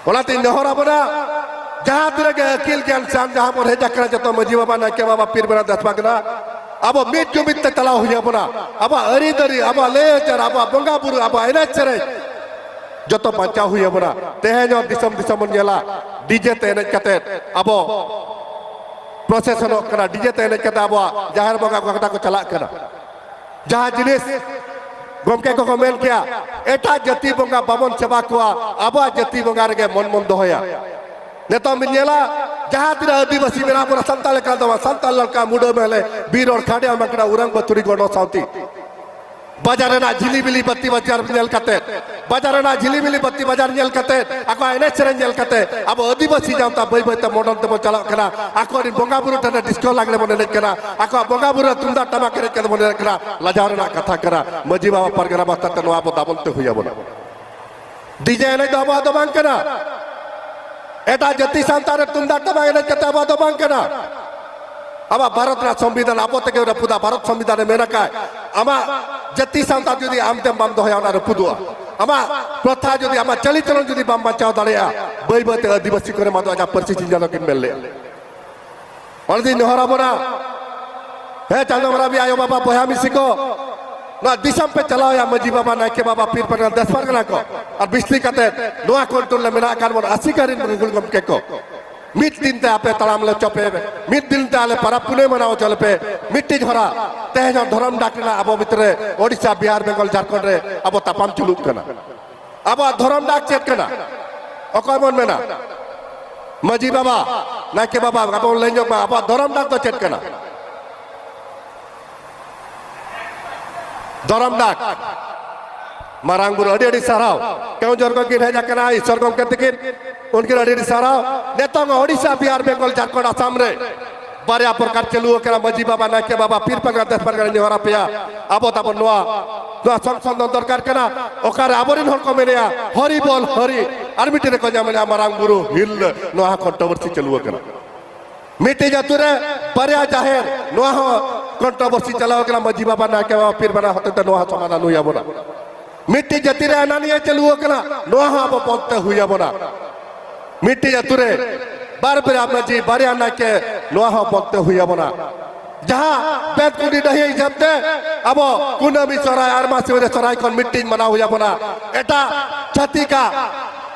ᱚᱱᱟᱛᱮᱧ ᱱᱮᱦᱚᱨ ᱟᱵᱚᱱᱟ, ᱡᱟᱦᱟᱸ ᱛᱤᱱᱟᱹᱜ ᱜᱮ ᱟᱹᱠᱤᱞ ᱜᱮᱭᱟᱱ ᱥᱟᱱ ᱡᱟᱦᱟᱸ ᱵᱚᱱ ᱦᱮᱡ ᱟᱠᱟᱱᱟ, ᱡᱚᱛᱚ ᱢᱟᱹᱡᱷᱤ ᱵᱟᱵᱟ, ᱱᱟᱭᱠᱮ ᱵᱟᱵᱟ, ᱯᱤᱨ ᱵᱮᱲᱟ ᱫᱟᱥ ᱵᱟᱜᱽᱱᱟ, ᱟᱵᱚ ᱢᱤᱫ ᱡᱩᱢᱤᱫ ᱛᱮ ᱪᱟᱞᱟᱣ ᱦᱩᱭ ᱟᱵᱚᱱᱟ᱾ ᱟᱵᱚᱣᱟᱜ ᱟᱹᱨᱤ ᱫᱟᱹᱨᱤ, ᱟᱵᱚᱣᱟᱜ ᱞᱟᱹᱭ ᱟᱪᱟᱨ, ᱟᱵᱚᱣᱟᱜ ᱵᱚᱸᱜᱟ ᱵᱩᱨᱩ, ᱟᱵᱚᱣᱟᱜ ᱮᱱᱮᱡ ᱥᱮᱨᱮᱧ, ᱡᱚᱛᱚ ᱵᱟᱧᱪᱟᱣ ᱦᱩᱭ ᱟᱵᱚᱱᱟ᱾ ᱛᱮᱦᱮᱧ ᱦᱚᱸ ᱫᱤᱥᱚᱢ ᱫᱤᱥᱚᱢ ᱵᱚᱱ ᱧᱮᱞᱟ, ᱰᱤᱡᱮ ᱛᱮ ᱮᱱᱮᱡ ᱠᱟᱛᱮ ᱟᱵᱚ ᱯᱨᱚᱥᱮᱥᱚᱱᱚᱜ ᱠᱟᱱᱟ, ᱰᱤᱡᱮ ᱛᱮ ᱮᱱᱮᱡ ᱠᱟᱛᱮ ᱟᱵᱚᱣᱟᱜ ᱡᱟᱦᱮᱨ ᱵᱚᱸᱜᱟ ᱠᱚ ᱠᱟᱛᱷᱟ ᱠᱚ ᱪᱟᱞᱟᱜ ᱠᱟᱱᱟ᱾ ᱡᱟᱦᱟᱸ ᱡᱤᱱᱤᱥ ᱜᱚᱢᱠᱮ ᱠᱚᱠᱚ ᱢᱮᱱ ᱠᱮᱭᱟ, ᱮᱴᱟᱜ ᱡᱟᱹᱛᱤ ᱵᱚᱸᱜᱟ ᱵᱟᱵᱚᱱ ᱥᱮᱵᱟ ᱠᱚᱣᱟ, ᱟᱵᱚᱣᱟᱜ ᱡᱟᱹᱛᱤ ᱵᱚᱸᱜᱟ ᱨᱮᱜᱮ ᱢᱚᱱ ᱵᱚᱱ ᱫᱚᱦᱚᱭᱟ᱾ ᱱᱤᱛᱚᱜ ᱵᱤᱱ ᱧᱮᱞᱟ, ᱡᱟᱦᱟᱸ ᱛᱤᱱᱟᱹᱜ ᱟᱹᱫᱤᱵᱟᱹᱥᱤ ᱢᱮᱱᱟᱜ ᱵᱚᱱᱟ, ᱥᱟᱱᱛᱟᱲ ᱞᱮᱠᱟ ᱫᱚ ᱵᱟᱝ, ᱥᱟᱱᱛᱟᱲ ᱞᱮᱠᱟ ᱢᱩᱰᱟᱹ ᱢᱮᱞᱮ, ᱵᱤᱨ ᱨᱚᱲ ᱠᱷᱟᱰᱮ ᱟᱢᱟᱠᱲᱟ ᱩᱨᱟᱝ ᱵᱟᱹᱛᱩᱲᱤ ᱜᱚᱰᱚ ᱥᱟᱶᱛᱤ ᱵᱟᱡᱟᱨ ᱨᱮᱱᱟᱜ ᱡᱷᱤᱞᱤᱢᱤᱞᱤ ᱵᱟᱹᱛᱤ ᱵᱟᱡᱟᱨ ᱧᱮᱞ ᱠᱟᱛᱮ, ᱵᱟᱡᱟᱨ ᱨᱮᱱᱟᱜ ᱡᱷᱤᱞᱤᱢᱤᱞᱤ ᱵᱟᱹᱛᱤ ᱵᱟᱡᱟᱨ ᱧᱮᱞ ᱠᱟᱛᱮ, ᱟᱠᱚᱣᱟᱜ ᱮᱱᱮᱡ ᱥᱮᱨᱮᱧ ᱧᱮᱞ ᱠᱟᱛᱮ, ᱟᱵᱚ ᱟᱹᱫᱤᱵᱟᱹᱥᱤ ᱡᱟᱶᱛᱟ ᱵᱟᱹᱭ ᱵᱟᱹᱭ ᱛᱮ ᱢᱚᱰᱚᱱ ᱛᱮᱵᱚᱱ ᱪᱟᱞᱟᱜ ᱠᱟᱱᱟ᱾ ᱟᱠᱚᱨᱮᱱ ᱵᱚᱸᱜᱟ ᱵᱩᱨᱩ ᱴᱷᱮᱱ ᱰᱤᱥᱠᱳ ᱞᱟᱜᱽᱲᱮ ᱵᱚᱱ ᱮᱱᱮᱡ ᱠᱟᱱᱟ, ᱟᱠᱚᱣᱟᱜ ᱵᱚᱸᱜᱟ ᱵᱩᱨᱩ ᱨᱮ ᱛᱩᱢᱫᱟᱜ ᱴᱟᱢᱟᱠ ᱮᱱᱮᱡ ᱠᱟᱛᱮ ᱵᱚᱱ ᱮᱱᱮᱡ ᱠᱟᱱᱟ᱾ ᱞᱟᱡᱟᱣ ᱨᱮᱱᱟᱜ ᱠᱟᱛᱷᱟ ᱠᱟᱱᱟ᱾ ᱢᱟᱹᱡᱷᱤ ᱵᱟᱵᱟ ᱯᱟᱨᱜᱟᱱᱟ ᱵᱟᱠᱷᱨᱟ ᱛᱮ ᱱᱚᱣᱟ ᱟᱵᱚ ᱫᱟᱵᱚᱱ ᱛᱮ ᱦᱩᱭ ᱟᱵᱚᱱᱟ᱾ ᱰᱤᱡᱮ ᱮᱱᱮᱡ ᱫᱚ ᱟᱵᱚᱣᱟᱜ ᱫᱚ ᱵᱟᱝ ᱠᱟᱱᱟ᱾ ᱮᱴᱟᱜ ᱡᱟᱹᱛᱤ ᱥᱟᱶᱛᱟ ᱨᱮ ᱛᱩᱢᱫᱟᱜ ᱴᱟᱢᱟᱠ ᱮᱱᱮᱡ ᱠᱟᱛᱮ ᱟᱵᱚᱣᱟᱜ ᱫᱚ ᱵᱟᱝ ᱠᱟᱱᱟ᱾ ᱟᱵᱚᱣᱟᱜ ᱵᱷᱟᱨᱚᱛ ᱨᱮᱱᱟᱜ ᱥᱚᱝᱵᱤᱫᱷᱟᱱ ᱟᱵᱚ ᱛᱮᱜᱮ ᱨᱟᱹᱯᱩᱫᱟ᱾ ᱵᱷᱟᱨᱚᱛ ᱥᱚᱝᱵᱤᱫᱷᱟᱱ ᱨᱮ ᱢᱮᱱ ᱟᱠᱟᱫ, ᱟᱢᱟᱜ ᱡᱟᱹᱛᱤ ᱥᱟᱶᱛᱟ ᱡᱩᱫᱤ ᱟᱢ ᱛᱮᱢ ᱵᱟᱢ ᱫᱚᱦᱚᱭᱟ, ᱚᱱᱟ ᱨᱟᱹᱯᱩᱫᱚᱜᱼᱟ᱾ ᱟᱢᱟᱜ ᱯᱨᱚᱛᱷᱟ ᱡᱩᱫᱤ, ᱟᱢᱟᱜ ᱪᱟᱹᱞᱤ ᱪᱚᱞᱚᱱ ᱡᱩᱫᱤ ᱵᱟᱢ ᱵᱟᱧᱪᱟᱣ ᱫᱟᱲᱮᱭᱟᱜᱼᱟ, ᱵᱟᱹᱭ ᱵᱟᱹᱭ ᱛᱮ ᱟᱹᱫᱤᱵᱟᱹᱥᱤ ᱠᱚᱨᱮ ᱢᱟ ᱫᱚ ᱟᱡᱟᱜ ᱯᱟᱹᱨᱥᱤ ᱪᱤᱱᱦᱟᱹ ᱫᱚᱠᱤᱱ ᱢᱮᱱ ᱞᱮᱫᱼᱟ᱾ ᱚᱱᱟ ᱫᱤᱱ ᱱᱮᱦᱚᱨ ᱟᱵᱚᱱᱟ, ᱦᱮᱸ, ᱪᱟᱸᱫᱚ ᱵᱚᱸᱜᱟ ᱨᱮᱱ ᱟᱭᱳ ᱵᱟᱵᱟ, ᱵᱚᱭᱦᱟ ᱢᱤᱥᱤ ᱠᱚ, ᱱᱚᱣᱟ ᱫᱤᱥᱚᱢ ᱯᱮ ᱪᱟᱞᱟᱣ ᱭᱟ, ᱢᱟᱹᱡᱷᱤ ᱵᱟᱵᱟ, ᱱᱟᱭᱠᱮ ᱵᱟᱵᱟ, ᱯᱤᱨ ᱯᱟᱨᱜᱟᱱᱟ, ᱫᱮᱥ ᱯᱟᱨᱜᱟᱱᱟ ᱠᱚ, ᱟᱨ ᱵᱤᱥᱛᱤ ᱠᱟᱛᱮ ᱱᱚᱣᱟ ᱠᱚᱱᱴᱨᱳᱞ ᱨᱮ ᱢᱮᱱᱟᱜ ᱟᱠᱟᱫ ᱵᱚᱱ ᱟᱥᱤᱠᱟ ᱨᱮᱱ ᱜᱩᱨᱩ ᱜᱚᱢᱠᱮ ᱠᱚ, ᱢᱤᱫ ᱫᱤᱱ ᱛᱮ ᱟᱯᱮ ᱛᱟᱲᱟᱢ ᱞᱮ ᱦᱚᱪᱚ ᱯᱮ, ᱢᱤᱫ ᱫᱤᱱ ᱛᱮ ᱟᱞᱮ ᱯᱟᱨᱟᱵᱽ ᱯᱩᱱᱟᱹᱭ ᱢᱟᱱᱟᱣ ᱦᱚᱪᱚ ᱞᱮᱯᱮ, ᱢᱤᱫᱴᱤᱡ ᱦᱚᱨᱟ᱾ ᱛᱮᱦᱮᱧ ᱦᱚᱸ ᱫᱷᱚᱨᱚᱢ ᱰᱟᱠ ᱨᱮᱱᱟᱜ ᱟᱵᱚ ᱵᱷᱤᱛᱨᱤ ᱨᱮ ᱳᱰᱤᱥᱟ, ᱵᱤᱦᱟᱨ, ᱵᱮᱝᱜᱚᱞ, ᱡᱷᱟᱲᱠᱷᱚᱸᱰ ᱨᱮ ᱟᱵᱚ ᱛᱟᱯᱟᱢ ᱪᱟᱹᱞᱩᱜ ᱠᱟᱱᱟ᱾ ᱟᱵᱚᱣᱟᱜ ᱫᱷᱚᱨᱚᱢ ᱰᱟᱠ ᱪᱮᱫ ᱠᱟᱱᱟ? ᱚᱠᱚᱭ ᱵᱚᱱ ᱢᱮᱱᱟ? ᱢᱟᱹᱡᱷᱤ ᱵᱟᱵᱟ, ᱱᱟᱭᱠᱮ ᱵᱟᱵᱟ, ᱟᱵᱚ ᱵᱚᱱ ᱞᱟᱹᱭ ᱧᱚᱜ ᱢᱟ, ᱟᱵᱚᱣᱟᱜ ᱫᱷᱚᱨᱚᱢ ᱰᱟᱠ ᱫᱚ ᱪᱮᱫ ᱠᱟᱱᱟ? ᱫᱷᱚᱨᱚᱢ ᱰᱟᱠ᱾ ᱢᱟᱨᱟᱝ ᱵᱩᱨᱩ, ᱟᱹᱰᱤ ᱟᱹᱰᱤ ᱥᱟᱨᱦᱟᱣ᱾ ᱠᱮᱣᱚᱱᱡᱷᱚᱨ ᱠᱷᱚᱱ ᱠᱤᱱ ᱦᱮᱡ ᱟᱠᱟᱱᱟ, ᱤᱥᱚᱨ ᱜᱚᱢᱠᱮ ᱛᱤᱠᱤᱱ, ᱩᱱᱠᱤᱱ ᱟᱹᱰᱤ ᱟᱹᱰᱤ ᱥᱟᱨᱦᱟᱣ᱾ ᱱᱤᱛᱚᱝ ᱳᱰᱤᱥᱟ, ᱵᱤᱦᱟᱨ, ᱵᱮᱝᱜᱚᱞ, ᱡᱷᱟᱲᱠᱷᱚᱸᱰ, ᱟᱥᱟᱢ ᱨᱮ ᱵᱟᱨᱭᱟ ᱯᱨᱚᱠᱟᱨ ᱪᱟᱹᱞᱩ ᱟᱠᱟᱱᱟ᱾ ᱢᱟᱹᱡᱷᱤ ᱵᱟᱵᱟ, ᱱᱟᱭᱠᱮ ᱵᱟᱵᱟ, ᱯᱤᱨ ᱯᱟᱨᱜᱟᱱᱟ, ᱫᱮᱥ ᱯᱟᱨᱜᱟᱱᱟ, ᱱᱮᱦᱚᱨ ᱟᱯᱮᱭᱟ, ᱟᱵᱚ ᱛᱟᱵᱚᱱ ᱱᱚᱣᱟ, ᱱᱚᱣᱟ ᱥᱚᱝᱥᱳᱫᱷᱚᱱ ᱫᱚᱨᱠᱟᱨ ᱠᱟᱱᱟ᱾ ᱚᱠᱟᱨᱮ ᱟᱵᱚᱨᱮᱱ ᱦᱚᱲ ᱠᱚ ᱢᱮᱱᱮᱜᱼᱟ, "ᱦᱚᱨᱤ ᱵᱚᱞ ᱦᱚᱨᱤ", ᱟᱨ ᱢᱤᱫᱴᱮᱱ ᱨᱮᱠᱚ ᱧᱟᱢᱮᱜᱼᱟ, "ᱢᱟᱨᱟᱝ ᱵᱩᱨᱩ ᱦᱤᱞ", ᱱᱚᱣᱟ ᱦᱚᱸ ᱠᱚᱱᱴᱨᱳᱵᱷᱟᱨᱥᱤ ᱪᱟᱹᱞᱩ ᱟᱠᱟᱱᱟ᱾ ᱢᱤᱫᱴᱤᱡ ᱟᱹᱛᱩ ᱨᱮ ᱵᱟᱨᱭᱟ ᱡᱟᱦᱮᱨ, ᱱᱚᱣᱟ ᱦᱚᱸ ᱠᱚᱱᱴᱨᱳᱵᱷᱟᱨᱥᱤ ᱪᱟᱞᱟᱣ ᱟᱠᱟᱱᱟ᱾ ᱢᱟᱹᱡᱷᱤ ᱵᱟᱵᱟ, ᱱᱟᱭᱠᱮ ᱵᱟᱵᱟ, ᱯᱤᱨ ᱵᱟᱵᱟ ᱦᱚᱛᱮᱛᱮ ᱱᱚᱣᱟ ᱦᱚᱸ ᱥᱚᱢᱟᱫᱷᱟᱱ ᱦᱩᱭ ᱟᱵᱚᱱᱟ᱾ ᱢᱤᱫᱴᱤᱡ ᱡᱟᱹᱛᱤ ᱨᱮ ᱦᱟᱱᱟ ᱱᱤᱭᱟᱹ ᱪᱟᱹᱞᱩ ᱟᱠᱟᱱᱟ, ᱱᱚᱣᱟ ᱦᱚᱸ ᱟᱵᱚ ᱵᱚᱱᱫᱷ ᱛᱮ ᱦᱩᱭ ᱟᱵᱚᱱᱟ᱾ ᱢᱤᱫᱴᱤᱡ ᱟᱹᱛᱩ ᱨᱮ ᱵᱟᱨ ᱵᱟᱨᱭᱟ ᱢᱟᱹᱡᱷᱤ, ᱵᱟᱨᱭᱟ ᱱᱟᱭᱠᱮ, ᱱᱚᱣᱟ ᱦᱚᱸ ᱵᱚᱱᱫᱷ ᱛᱮ ᱦᱩᱭ ᱟᱵᱚᱱᱟ᱾ ᱡᱟᱦᱟᱸ ᱵᱮᱫ ᱠᱩᱸᱰᱤ ᱰᱟᱹᱦᱤ ᱦᱤᱥᱟᱹᱵ ᱛᱮ ᱟᱵᱚ ᱠᱩᱱᱟᱹᱢᱤ ᱥᱚᱦᱨᱟᱭ, ᱟᱨ ᱢᱟᱥ ᱥᱤᱢᱟᱹ ᱨᱮ ᱥᱚᱦᱨᱟᱭ ᱠᱷᱚᱱ ᱢᱤᱫᱴᱤᱡ ᱢᱟᱱᱟᱣ ᱦᱩᱭ ᱟᱵᱚᱱᱟ᱾ ᱮᱴᱟᱜ ᱪᱷᱟᱹᱛᱤᱠᱟᱜ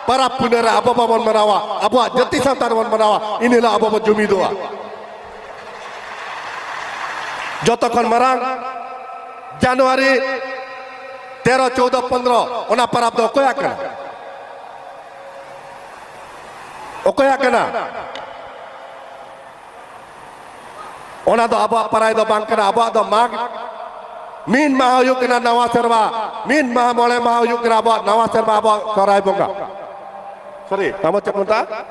ᱯᱟᱨᱟᱵᱽ ᱯᱩᱱᱟᱹᱭ ᱨᱮ ᱟᱵᱚ ᱵᱟᱵᱚᱱ ᱢᱟᱱᱟᱣᱟ, ᱟᱵᱚᱣᱟᱜ ᱡᱟᱹᱛᱤ ᱥᱟᱶᱛᱟ ᱨᱮᱵᱚᱱ ᱢᱟᱱᱟᱣᱟ᱾ ᱤᱱ ᱦᱤᱞᱳᱜ ᱟᱵᱚ ᱵᱚᱱ ᱡᱩᱢᱤᱫᱚᱜᱼᱟ᱾ ᱡᱚᱛᱚ ᱠᱷᱚᱱ ᱢᱟᱨᱟᱝ ᱡᱟᱱᱩᱣᱟᱨᱤ ᱛᱮᱨᱚ, ᱪᱳᱣᱫᱚ, ᱯᱚᱱᱫᱽᱨᱚ, ᱚᱱᱟ ᱯᱟᱨᱟᱵᱽ ᱫᱚ ᱚᱠᱚᱭᱟᱜ ᱠᱟᱱᱟ? ᱚᱠᱚᱭᱟᱜ ᱠᱟᱱᱟ? ᱚᱱᱟ ᱫᱚ ᱟᱵᱚᱣᱟᱜ ᱯᱟᱨᱟᱭ ᱫᱚ ᱵᱟᱝ ᱠᱟᱱᱟ᱾ ᱟᱵᱚᱣᱟᱜ ᱫᱚ ᱢᱟᱜᱽ ᱢᱤᱫ ᱢᱟᱦᱟ ᱦᱩᱭᱩᱜ ᱠᱟᱱᱟ ᱱᱟᱣᱟ ᱥᱮᱨᱢᱟ, ᱢᱤᱫ ᱢᱟᱦᱟ, ᱢᱚᱬᱮ ᱢᱟᱦᱟ ᱦᱩᱭᱩᱜ ᱠᱟᱱᱟ ᱟᱵᱚᱣᱟᱜ ᱱᱟᱣᱟ ᱥᱮᱨᱢᱟ, ᱟᱵᱚᱣᱟᱜ ᱥᱚᱦᱨᱟᱭ ᱵᱚᱸᱜᱟ᱾ ᱥᱚᱨᱤ, ᱟᱵᱚ ᱪᱮᱫ ᱠᱚ ᱢᱮᱛᱟᱜᱼᱟ?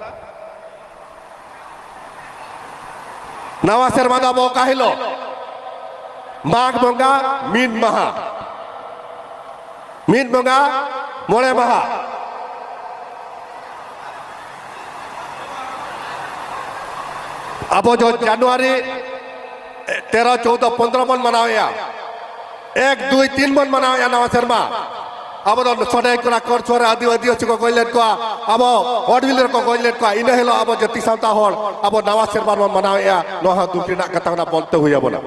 ᱱᱟᱣᱟ ᱥᱮᱨᱢᱟ ᱫᱚ ᱟᱵᱚ ᱚᱠᱟ ᱦᱤᱞᱳᱜ? ᱢᱟᱜᱽ ᱵᱚᱸᱜᱟ ᱢᱤᱫ ᱢᱟᱦᱟ, ᱢᱤᱫ ᱵᱚᱸᱜᱟ ᱢᱚᱬᱮ ᱢᱟᱦᱟ᱾ ᱟᱵᱚ ᱡᱚ ᱡᱟᱱᱩᱣᱟᱨᱤ ᱛᱮᱨᱚ, ᱪᱳᱣᱫᱚ, ᱯᱚᱱᱫᱽᱨᱚ ᱵᱚᱱ ᱢᱟᱱᱟᱣᱮᱫᱼᱟ, ᱮᱠ, ᱫᱩᱭ, ᱛᱤᱱ ᱵᱚᱱ ᱢᱟᱱᱟᱣᱮᱫᱼᱟ ᱱᱟᱣᱟ ᱥᱮᱨᱢᱟ᱾ ᱟᱵᱚ ᱫᱚ ᱥᱚᱰᱮ ᱠᱚᱲᱟ ᱠᱚᱨ ᱥᱩᱨ ᱨᱮ ᱟᱹᱫᱤ-, ᱟᱹᱫᱤᱵᱟᱹᱥᱤ ᱠᱚ ᱜᱚᱡ ᱞᱮᱫ ᱠᱚᱣᱟ, ᱟᱵᱚ ᱦᱚᱴᱵᱤᱞ ᱨᱮᱠᱚ ᱜᱚᱡ ᱞᱮᱫ ᱠᱚᱣᱟ, ᱤᱱᱟᱹ ᱦᱤᱞᱳᱜ ᱟᱵᱚ ᱡᱟᱹᱛᱤ ᱥᱟᱶᱛᱟ ᱦᱚᱲ ᱟᱵᱚ ᱱᱟᱣᱟ ᱥᱮᱨᱢᱟ ᱵᱚᱱ ᱢᱟᱱᱟᱣᱮᱫᱼᱟ᱾ ᱱᱚᱣᱟ ᱦᱚᱸ ᱫᱩᱠ ᱨᱮᱱᱟᱜ ᱠᱟᱛᱷᱟ ᱠᱟᱱᱟ, ᱵᱚᱱᱫᱚ ᱦᱩᱭ ᱟᱵᱚᱱᱟ᱾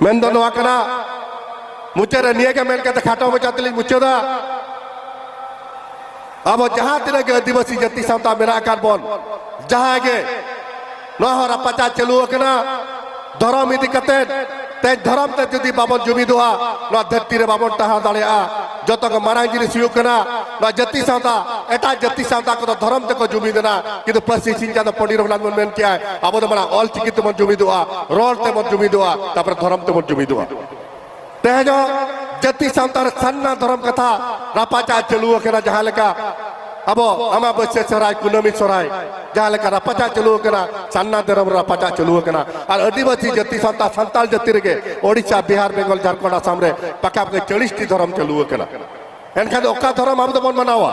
ᱢᱮᱱ ᱫᱚ ᱱᱚᱣᱟ ᱠᱟᱱᱟ, ᱢᱩᱪᱟᱹᱫ ᱨᱮ ᱱᱤᱭᱟᱹ ᱜᱮ ᱢᱮᱱ ᱠᱟᱛᱮ ᱠᱷᱟᱴᱚ ᱢᱟᱪᱷᱟ ᱛᱮᱞᱤᱧ ᱢᱩᱪᱟᱹᱫᱟ᱾ ᱟᱵᱚ ᱡᱟᱦᱟᱸ ᱛᱤᱱᱟᱹᱜ ᱜᱮ ᱟᱹᱫᱤᱵᱟᱹᱥᱤ ᱡᱟᱹᱛᱤ ᱥᱟᱶᱛᱟ ᱢᱮᱱᱟᱜ ᱟᱠᱟᱫ ᱵᱚᱱ, ᱡᱟᱦᱟᱸᱭ ᱜᱮ ᱱᱚᱣᱟ ᱦᱚᱸ ᱨᱟᱯᱟᱪᱟᱜ ᱪᱟᱹᱞᱩ ᱟᱠᱟᱱᱟ, ᱫᱷᱚᱨᱚᱢ ᱤᱫᱤ ᱠᱟᱛᱮ, ᱛᱮᱦᱮᱧ ᱫᱷᱚᱨᱚᱢ ᱛᱮ ᱡᱩᱫᱤ ᱵᱟᱵᱚᱱ ᱡᱩᱢᱤᱫᱚᱜᱼᱟ, ᱱᱚᱣᱟ ᱫᱷᱟᱹᱨᱛᱤ ᱨᱮ ᱵᱟᱵᱚᱱ ᱴᱟᱦᱟᱣ ᱫᱟᱲᱮᱭᱟᱜᱼᱟ᱾ ᱡᱚᱛᱚ ᱠᱷᱚᱱ ᱢᱟᱨᱟᱝ ᱡᱤᱱᱤᱥ ᱦᱩᱭᱩᱜ ᱠᱟᱱᱟ, ᱱᱚᱣᱟ ᱡᱟᱹᱛᱤ ᱥᱟᱶᱛᱟ, ᱮᱴᱟᱜ ᱡᱟᱹᱛᱤ ᱥᱟᱶᱛᱟ ᱠᱚᱫᱚ ᱫᱷᱚᱨᱚᱢ ᱛᱮᱠᱚ ᱡᱩᱢᱤᱫ ᱮᱱᱟ, ᱠᱤᱱᱛᱩ ᱯᱟᱹᱨᱥᱤ ᱥᱤᱧ ᱪᱟᱸᱫᱚ ᱯᱚᱱᱰᱤᱛ ᱨᱚᱜᱷᱩᱱᱟᱛᱷ ᱢᱩᱨᱢᱩ ᱢᱮᱱ ᱠᱮᱜᱼᱟᱭ, ᱟᱵᱚ ᱫᱚ ᱢᱟᱲᱟᱝ ᱚᱞ ᱪᱤᱠᱤ ᱛᱮᱵᱚᱱ ᱡᱩᱢᱤᱫᱚᱜᱼᱟ, ᱨᱚᱲ ᱛᱮᱵᱚᱱ ᱡᱩᱢᱤᱫᱚᱜᱼᱟ, ᱛᱟᱨᱯᱚᱨᱮ ᱫᱷᱚᱨᱚᱢ ᱛᱮᱵᱚᱱ ᱡᱩᱢᱤᱫᱚᱜᱼᱟ᱾ ᱛᱮᱦᱮᱧ ᱦᱚᱸ ᱡᱟᱹᱛᱤ ᱥᱟᱶᱛᱟ ᱨᱮ ᱥᱟᱨᱱᱟ ᱫᱷᱚᱨᱚᱢ ᱠᱟᱛᱷᱟ ᱨᱟᱯᱟᱪᱟᱜ ᱪᱟᱹᱞᱩ ᱟᱠᱟᱱᱟ, ᱡᱟᱦᱟᱸ ᱞᱮᱠᱟ ᱟᱵᱚ ᱟᱢᱟᱵᱟᱹᱥᱭᱟᱹ ᱥᱚᱦᱨᱟᱭ, ᱠᱩᱱᱟᱹᱢᱤ ᱥᱚᱦᱨᱟᱭ, ᱡᱟᱦᱟᱸ ᱞᱮᱠᱟ ᱨᱟᱯᱟᱪᱟᱜ ᱪᱟᱹᱞᱩ ᱟᱠᱟᱱᱟ, ᱥᱟᱨᱱᱟ ᱫᱷᱚᱨᱚᱢ ᱨᱟᱯᱟᱪᱟᱜ ᱪᱟᱹᱞᱩ ᱟᱠᱟᱱᱟ᱾ ᱟᱨ ᱟᱹᱫᱤᱵᱟᱹᱥᱤ ᱡᱟᱹᱛᱤ ᱥᱟᱶᱛᱟ ᱥᱟᱱᱛᱟᱲ ᱡᱟᱹᱛᱤ ᱨᱮᱜᱮ ᱳᱰᱤᱥᱟ, ᱵᱤᱦᱟᱨ, ᱵᱮᱝᱜᱚᱞ, ᱡᱷᱟᱲᱠᱷᱚᱸᱰ, ᱟᱥᱟᱢ ᱨᱮ ᱯᱟᱠᱟ ᱯᱟᱠᱤ ᱪᱟᱹᱞᱤᱥ ᱴᱤ ᱫᱷᱚᱨᱚᱢ ᱪᱟᱹᱞᱩ ᱟᱠᱟᱱᱟ᱾ ᱮᱱᱠᱷᱟᱱ ᱚᱠᱟ ᱫᱷᱚᱨᱚᱢ ᱟᱵᱚ ᱫᱚᱵᱚᱱ ᱢᱟᱱᱟᱣᱟ?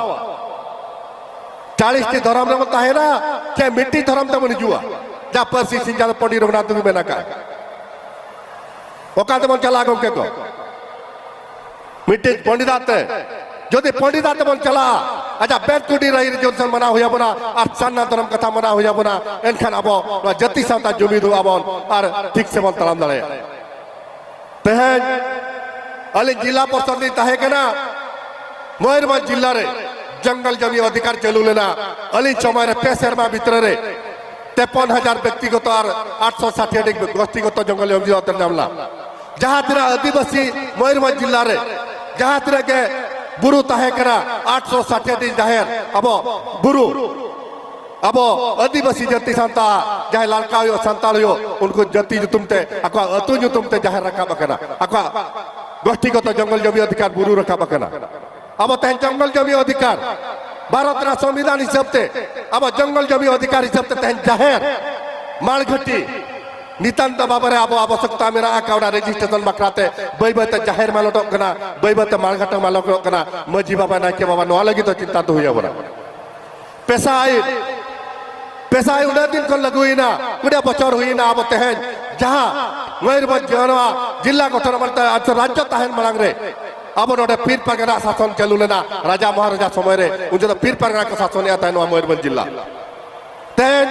ᱪᱟᱹᱞᱤᱥ ᱴᱤ ᱫᱷᱚᱨᱚᱢ ᱨᱮᱵᱚᱱ ᱛᱟᱦᱮᱱᱟ, ᱪᱮ ᱢᱤᱫᱴᱤᱡ ᱫᱷᱚᱨᱚᱢ ᱛᱮᱵᱚᱱ ᱦᱤᱡᱩᱜᱼᱟ? ᱡᱟ ᱯᱟᱹᱨᱥᱤ ᱥᱤᱧ ᱪᱟᱸᱫᱚ ᱯᱚᱱᱰᱤᱛ ᱨᱚᱜᱷᱩᱱᱟᱛᱷ ᱢᱩᱨᱢᱩ ᱢᱮᱱ ᱟᱠᱟᱫ, ᱚᱠᱟ ᱛᱮᱵᱚᱱ ᱪᱟᱞᱟᱜᱼᱟ ᱜᱚᱢᱠᱮ ᱠᱚ? ᱢᱤᱫᱴᱤᱡ ᱯᱚᱱᱰᱤᱛᱟᱜ ᱛᱮ, ᱡᱩᱫᱤ ᱯᱚᱱᱰᱤᱛᱟᱜ ᱛᱮᱵᱚᱱ ᱪᱟᱞᱟᱜᱼᱟ, ᱟᱪᱪᱷᱟ, ᱵᱮᱫ ᱠᱩᱴᱤ ᱨᱟᱭ ᱨᱮᱡᱩᱞᱮᱥᱚᱱ ᱢᱟᱱᱟᱣ ᱦᱩᱭ ᱟᱵᱚᱱᱟ ᱟᱨ ᱥᱟᱨᱱᱟ ᱫᱷᱚᱨᱚᱢ ᱠᱟᱛᱷᱟ ᱢᱟᱱᱟᱣ ᱦᱩᱭ ᱟᱵᱚᱱᱟ, ᱮᱱᱠᱷᱟᱱ ᱟᱵᱚ ᱱᱚᱣᱟ ᱡᱟᱹᱛᱤ ᱥᱟᱶᱛᱟ ᱡᱩᱢᱤᱫᱚᱜᱼᱟ ᱵᱚᱱ ᱟᱨ ᱴᱷᱤᱠ ᱥᱮᱵᱚᱱ ᱛᱟᱲᱟᱢ ᱫᱟᱲᱮᱭᱟᱜᱼᱟ᱾ ᱛᱮᱦᱮᱧ ᱟᱹᱞᱤᱧ ᱡᱤᱞᱟ ᱯᱚᱨᱥᱚᱫ ᱞᱤᱧ ᱛᱟᱦᱮᱸ ᱠᱟᱱᱟ, ᱢᱚᱭᱩᱨᱵᱷᱚᱸᱡᱽ ᱡᱤᱞᱟ ᱨᱮ ᱡᱚᱝᱜᱚᱞ ᱡᱚᱢᱤ ᱚᱫᱷᱤᱠᱟᱨ ᱪᱟᱹᱞᱩ ᱞᱮᱱᱟ᱾ ᱟᱹᱞᱤᱧ ᱥᱚᱢᱚᱭ ᱨᱮ ᱯᱮ ᱥᱮᱨᱢᱟ ᱵᱷᱤᱛᱨᱤ ᱨᱮ ᱛᱮᱯᱚᱱ ᱦᱟᱡᱟᱨ ᱵᱮᱠᱛᱤᱜᱚᱛᱚ ᱟᱨ ᱟᱴᱥᱚ ᱥᱟᱴᱷᱤ ᱟᱹᱰᱤ ᱜᱳᱥᱴᱤᱜᱚᱛᱚ ᱡᱚᱝᱜᱚᱞ ᱡᱚᱢᱤ ᱚᱛᱮ ᱧᱟᱢ ᱞᱮᱱᱟ᱾ ᱡᱟᱦᱟᱸ ᱛᱤᱱᱟᱹᱜ ᱟᱹᱫᱤᱵᱟᱹᱥᱤ ᱢᱚᱭᱩᱨᱵᱷᱚᱸᱡᱽ ᱡᱤᱞᱟ ᱨᱮ ᱡᱟᱦᱟᱸ ᱛᱤᱱᱟᱹᱜ ᱜᱮ ᱵᱩᱨᱩ ᱛᱟᱦᱮᱸ ᱠᱟᱱᱟ, ᱟᱴᱥᱚ ᱥᱟᱴᱷᱤ ᱟᱹᱰᱤ ᱡᱟᱦᱮᱨ ᱟᱵᱚ ᱵᱩᱨᱩ, ᱟᱵᱚ ᱟᱹᱫᱤᱵᱟᱹᱥᱤ ᱡᱟᱹᱛᱤ ᱥᱟᱱᱛᱟᱲ, ᱡᱟᱦᱟᱸᱭ ᱞᱟᱲᱠᱟ ᱦᱩᱭᱩᱜ, ᱥᱟᱱᱛᱟᱲ ᱦᱩᱭᱩᱜ, ᱩᱱᱠᱩ ᱡᱟᱹᱛᱤ ᱧᱩᱛᱩᱢ ᱛᱮ, ᱟᱠᱚᱣᱟᱜ ᱟᱹᱛᱩ ᱧᱩᱛᱩᱢ ᱛᱮ ᱡᱟᱦᱮᱨ ᱨᱟᱠᱟᱵ ᱟᱠᱟᱱᱟ, ᱟᱠᱚᱣᱟᱜ ᱜᱳᱥᱴᱤᱜᱚᱛᱚ ᱡᱚᱝᱜᱚᱞ ᱡᱚᱢᱤ ᱚᱫᱷᱤᱠᱟᱨ ᱵᱩᱨᱩ ᱨᱟᱠᱟᱵ ᱟᱠᱟᱱᱟ᱾ ᱟᱵᱚ ᱛᱮᱦᱮᱧ ᱡᱚᱝᱜᱚᱞ ᱡᱚᱢᱤ ᱚᱫᱷᱤᱠᱟᱨ, ᱵᱷᱟᱨᱚᱛ ᱨᱮᱱᱟᱜ ᱥᱚᱝᱵᱤᱫᱷᱟᱱ ᱦᱤᱥᱟᱹᱵ ᱛᱮ, ᱟᱵᱚ ᱡᱚᱝᱜᱚᱞ ᱡᱚᱢᱤ ᱚᱫᱷᱤᱠᱟᱨ ᱦᱤᱥᱟᱹᱵ ᱛᱮ ᱛᱮᱦᱮᱧ ᱡᱟᱦᱮᱨ, ᱢᱟᱲᱜᱷᱟᱹᱴᱤ, ᱱᱤᱛᱟᱱ ᱫᱚ ᱵᱟᱵᱟ ᱨᱮ ᱟᱵᱚ ᱟᱵᱚᱥᱚᱠᱛᱟ ᱢᱮᱱᱟᱜ ᱟᱠᱟᱫ, ᱚᱱᱟ ᱨᱮᱡᱤᱥᱴᱨᱮᱥᱚᱱ ᱵᱟᱠᱷᱨᱟ ᱛᱮ ᱵᱟᱹᱭ ᱵᱟᱹᱭ ᱛᱮ ᱡᱟᱦᱮᱨ ᱢᱟᱞᱚᱴᱚᱜ ᱠᱟᱱᱟ, ᱵᱟᱹᱭ ᱵᱟᱹᱭ ᱛᱮ ᱢᱟᱲᱜᱷᱟᱴ ᱢᱟᱞᱚᱴᱚᱜ ᱠᱟᱱᱟ, ᱢᱟᱹᱡᱷᱤ ᱵᱟᱵᱟ, ᱱᱟᱭᱠᱮ ᱵᱟᱵᱟ, ᱱᱚᱣᱟ ᱞᱟᱹᱜᱤᱫ ᱫᱚ ᱪᱤᱱᱛᱟ ᱫᱚ ᱦᱩᱭ ᱟᱵᱚᱱᱟ᱾ ᱯᱮᱥᱟ ᱟᱹᱭᱤᱱ, ᱯᱮᱥᱟ ᱟᱹᱭᱤᱱ ᱩᱱᱟᱹᱜ ᱫᱤᱱ ᱠᱷᱚᱱ ᱞᱟᱹᱜᱩᱭᱮᱱᱟ, ᱠᱩᱲᱤ ᱵᱚᱪᱷᱚᱨ ᱦᱩᱭᱮᱱᱟ᱾ ᱟᱵᱚ ᱛᱮᱦᱮᱧ ᱡᱟᱦᱟᱸ ᱢᱚᱭᱩᱨᱵᱷᱚᱸᱡᱽ ᱱᱚᱣᱟ ᱡᱤᱞᱟ ᱜᱚᱴᱷᱚᱱ ᱢᱟᱱᱛᱮ ᱨᱟᱡᱽᱡᱚ ᱛᱟᱦᱮᱱ ᱢᱟᱲᱟᱝ ᱨᱮ ᱟᱵᱚ ᱱᱚᱰᱮ ᱯᱤᱨ ᱯᱟᱨᱜᱟᱱᱟ ᱥᱟᱥᱚᱱ ᱪᱟᱹᱞᱩ ᱞᱮᱱᱟ, ᱨᱟᱡᱟ ᱢᱚᱦᱟᱨᱟᱡᱟ ᱥᱚᱢᱚᱭ ᱨᱮ, ᱩᱱ ᱡᱚᱠᱷᱚᱱ ᱯᱤᱨ ᱯᱟᱨᱜᱟᱱᱟ ᱠᱚ ᱥᱟᱥᱚᱱᱮᱫ ᱛᱟᱦᱮᱱ ᱱᱚᱣᱟ ᱢᱚᱭᱩᱨᱵᱷᱚᱸᱡᱽ ᱡᱤᱞᱟ᱾ ᱛᱮᱦᱮᱧ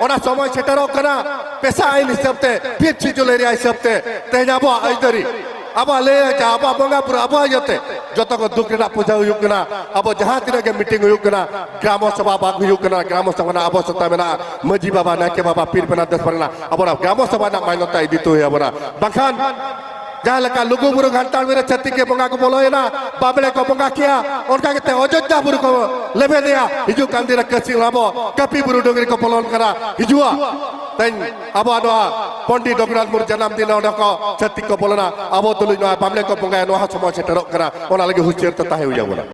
ᱚᱱᱟ ᱥᱚᱢᱚᱭ ᱥᱮᱴᱮᱨᱚᱜ ᱠᱟᱱᱟ, ᱯᱮᱥᱟ ᱟᱹᱭᱤᱱ ᱦᱤᱥᱟᱹᱵ ᱛᱮ, ᱯᱷᱤᱯᱛᱷ ᱥᱤᱰᱩᱞ ᱮᱨᱤᱭᱟ ᱦᱤᱥᱟᱹᱵ ᱛᱮ, ᱛᱮᱦᱮᱧ ᱟᱵᱚᱣᱟᱜ ᱟᱹᱭᱫᱟᱹᱨᱤ, ᱟᱵᱚᱣᱟᱜ ᱞᱟᱹᱭ ᱞᱟᱠᱪᱟᱨ, ᱟᱵᱚᱣᱟᱜ ᱵᱚᱸᱜᱟ ᱵᱩᱨᱩ, ᱟᱵᱚᱣᱟᱜ ᱤᱭᱟᱹᱛᱮ ᱡᱚᱛᱚ ᱠᱚ ᱫᱩᱠ ᱨᱮᱱᱟᱜ ᱯᱩᱡᱟᱹ ᱦᱩᱭᱩᱜ ᱠᱟᱱᱟ, ᱟᱵᱚ ᱡᱟᱦᱟᱸ ᱛᱤᱱᱟᱹᱜ ᱜᱮ ᱢᱤᱴᱤᱝ ᱦᱩᱭᱩᱜ ᱠᱟᱱᱟ, ᱜᱨᱟᱢᱚ ᱥᱚᱵᱷᱟ ᱵᱟᱝ ᱦᱩᱭᱩᱜ ᱠᱟᱱᱟ, ᱜᱨᱟᱢᱚ ᱥᱚᱵᱷᱟ ᱨᱮᱱᱟᱜ ᱟᱵᱚᱥᱛᱟ ᱢᱮᱱᱟᱜᱼᱟ, ᱢᱟᱹᱡᱷᱤ ᱵᱟᱵᱟ, ᱱᱟᱭᱠᱮ ᱵᱟᱵᱟ, ᱯᱤᱨ ᱯᱟᱨᱜᱟᱱᱟ, ᱫᱮᱥ ᱯᱟᱨᱜᱟᱱᱟ, ᱟᱵᱚ ᱚᱱᱟ ᱜᱨᱟᱢᱚ ᱥᱚᱵᱷᱟ ᱨᱮᱱᱟᱜ ᱢᱟᱱᱱᱚᱛᱟ ᱤᱫᱤ ᱛᱮ ᱦᱩᱭ ᱟᱵᱚᱱᱟ᱾ ᱵᱟᱝᱠᱷᱟᱱ ᱡᱟᱦᱟᱸ ᱞᱮᱠᱟ ᱞᱩᱜᱩ ᱵᱩᱨᱩ ᱜᱷᱟᱱᱴᱟ ᱵᱟᱲᱮ ᱨᱮ ᱪᱷᱟᱹᱛᱤᱠ ᱜᱮ ᱵᱚᱸᱜᱟ ᱠᱚ ᱵᱚᱞᱚᱭᱮᱱᱟ, ᱵᱟᱵᱽᱲᱮ ᱠᱚ ᱵᱚᱸᱜᱟ ᱠᱮᱜᱼᱟ, ᱚᱱᱠᱟ ᱠᱟᱛᱮ ᱚᱡᱳᱫᱽᱫᱷᱟ ᱵᱩᱨᱩ ᱠᱚ ᱞᱮᱵᱮᱫᱮᱜᱼᱟ᱾ ᱦᱤᱡᱩᱜ ᱠᱟᱱ ᱫᱤᱱ ᱨᱮ ᱠᱟᱹᱥᱤ ᱟᱵᱚ ᱠᱟᱹᱯᱤ ᱵᱩᱨᱩ ᱰᱩᱝᱨᱤ ᱠᱚ ᱵᱚᱞᱚᱱ ᱠᱟᱱᱟ, ᱦᱤᱡᱩᱜᱼᱟ᱾ ᱛᱮᱦᱮᱧ ᱟᱵᱚᱣᱟᱜ ᱱᱚᱣᱟ ᱯᱚᱱᱰᱤᱛ ᱨᱚᱜᱷᱩᱱᱟᱛᱷ ᱢᱩᱨᱢᱩ ᱡᱟᱱᱟᱢ ᱫᱤᱱ ᱨᱮ ᱚᱸᱰᱮ ᱠᱚ ᱪᱷᱟᱹᱛᱤᱠ ᱠᱚ ᱵᱚᱞᱚᱱᱟ, ᱟᱵᱚ ᱛᱩᱞᱩᱡ ᱱᱚᱣᱟ ᱵᱟᱵᱽᱲᱮ ᱠᱚ ᱵᱚᱸᱜᱟᱭᱟ᱾ ᱱᱚᱣᱟ ᱦᱚᱸ ᱥᱚᱢᱚᱭ ᱥᱮᱴᱮᱨᱚᱜ ᱠᱟᱱᱟ, ᱚᱱᱟ ᱞᱟᱹᱜᱤᱫ ᱦᱩᱸᱥᱤᱭᱟᱹᱨ ᱛᱮ ᱛᱟᱦᱮᱸ ᱦᱩᱭ ᱟᱵᱚᱱᱟ᱾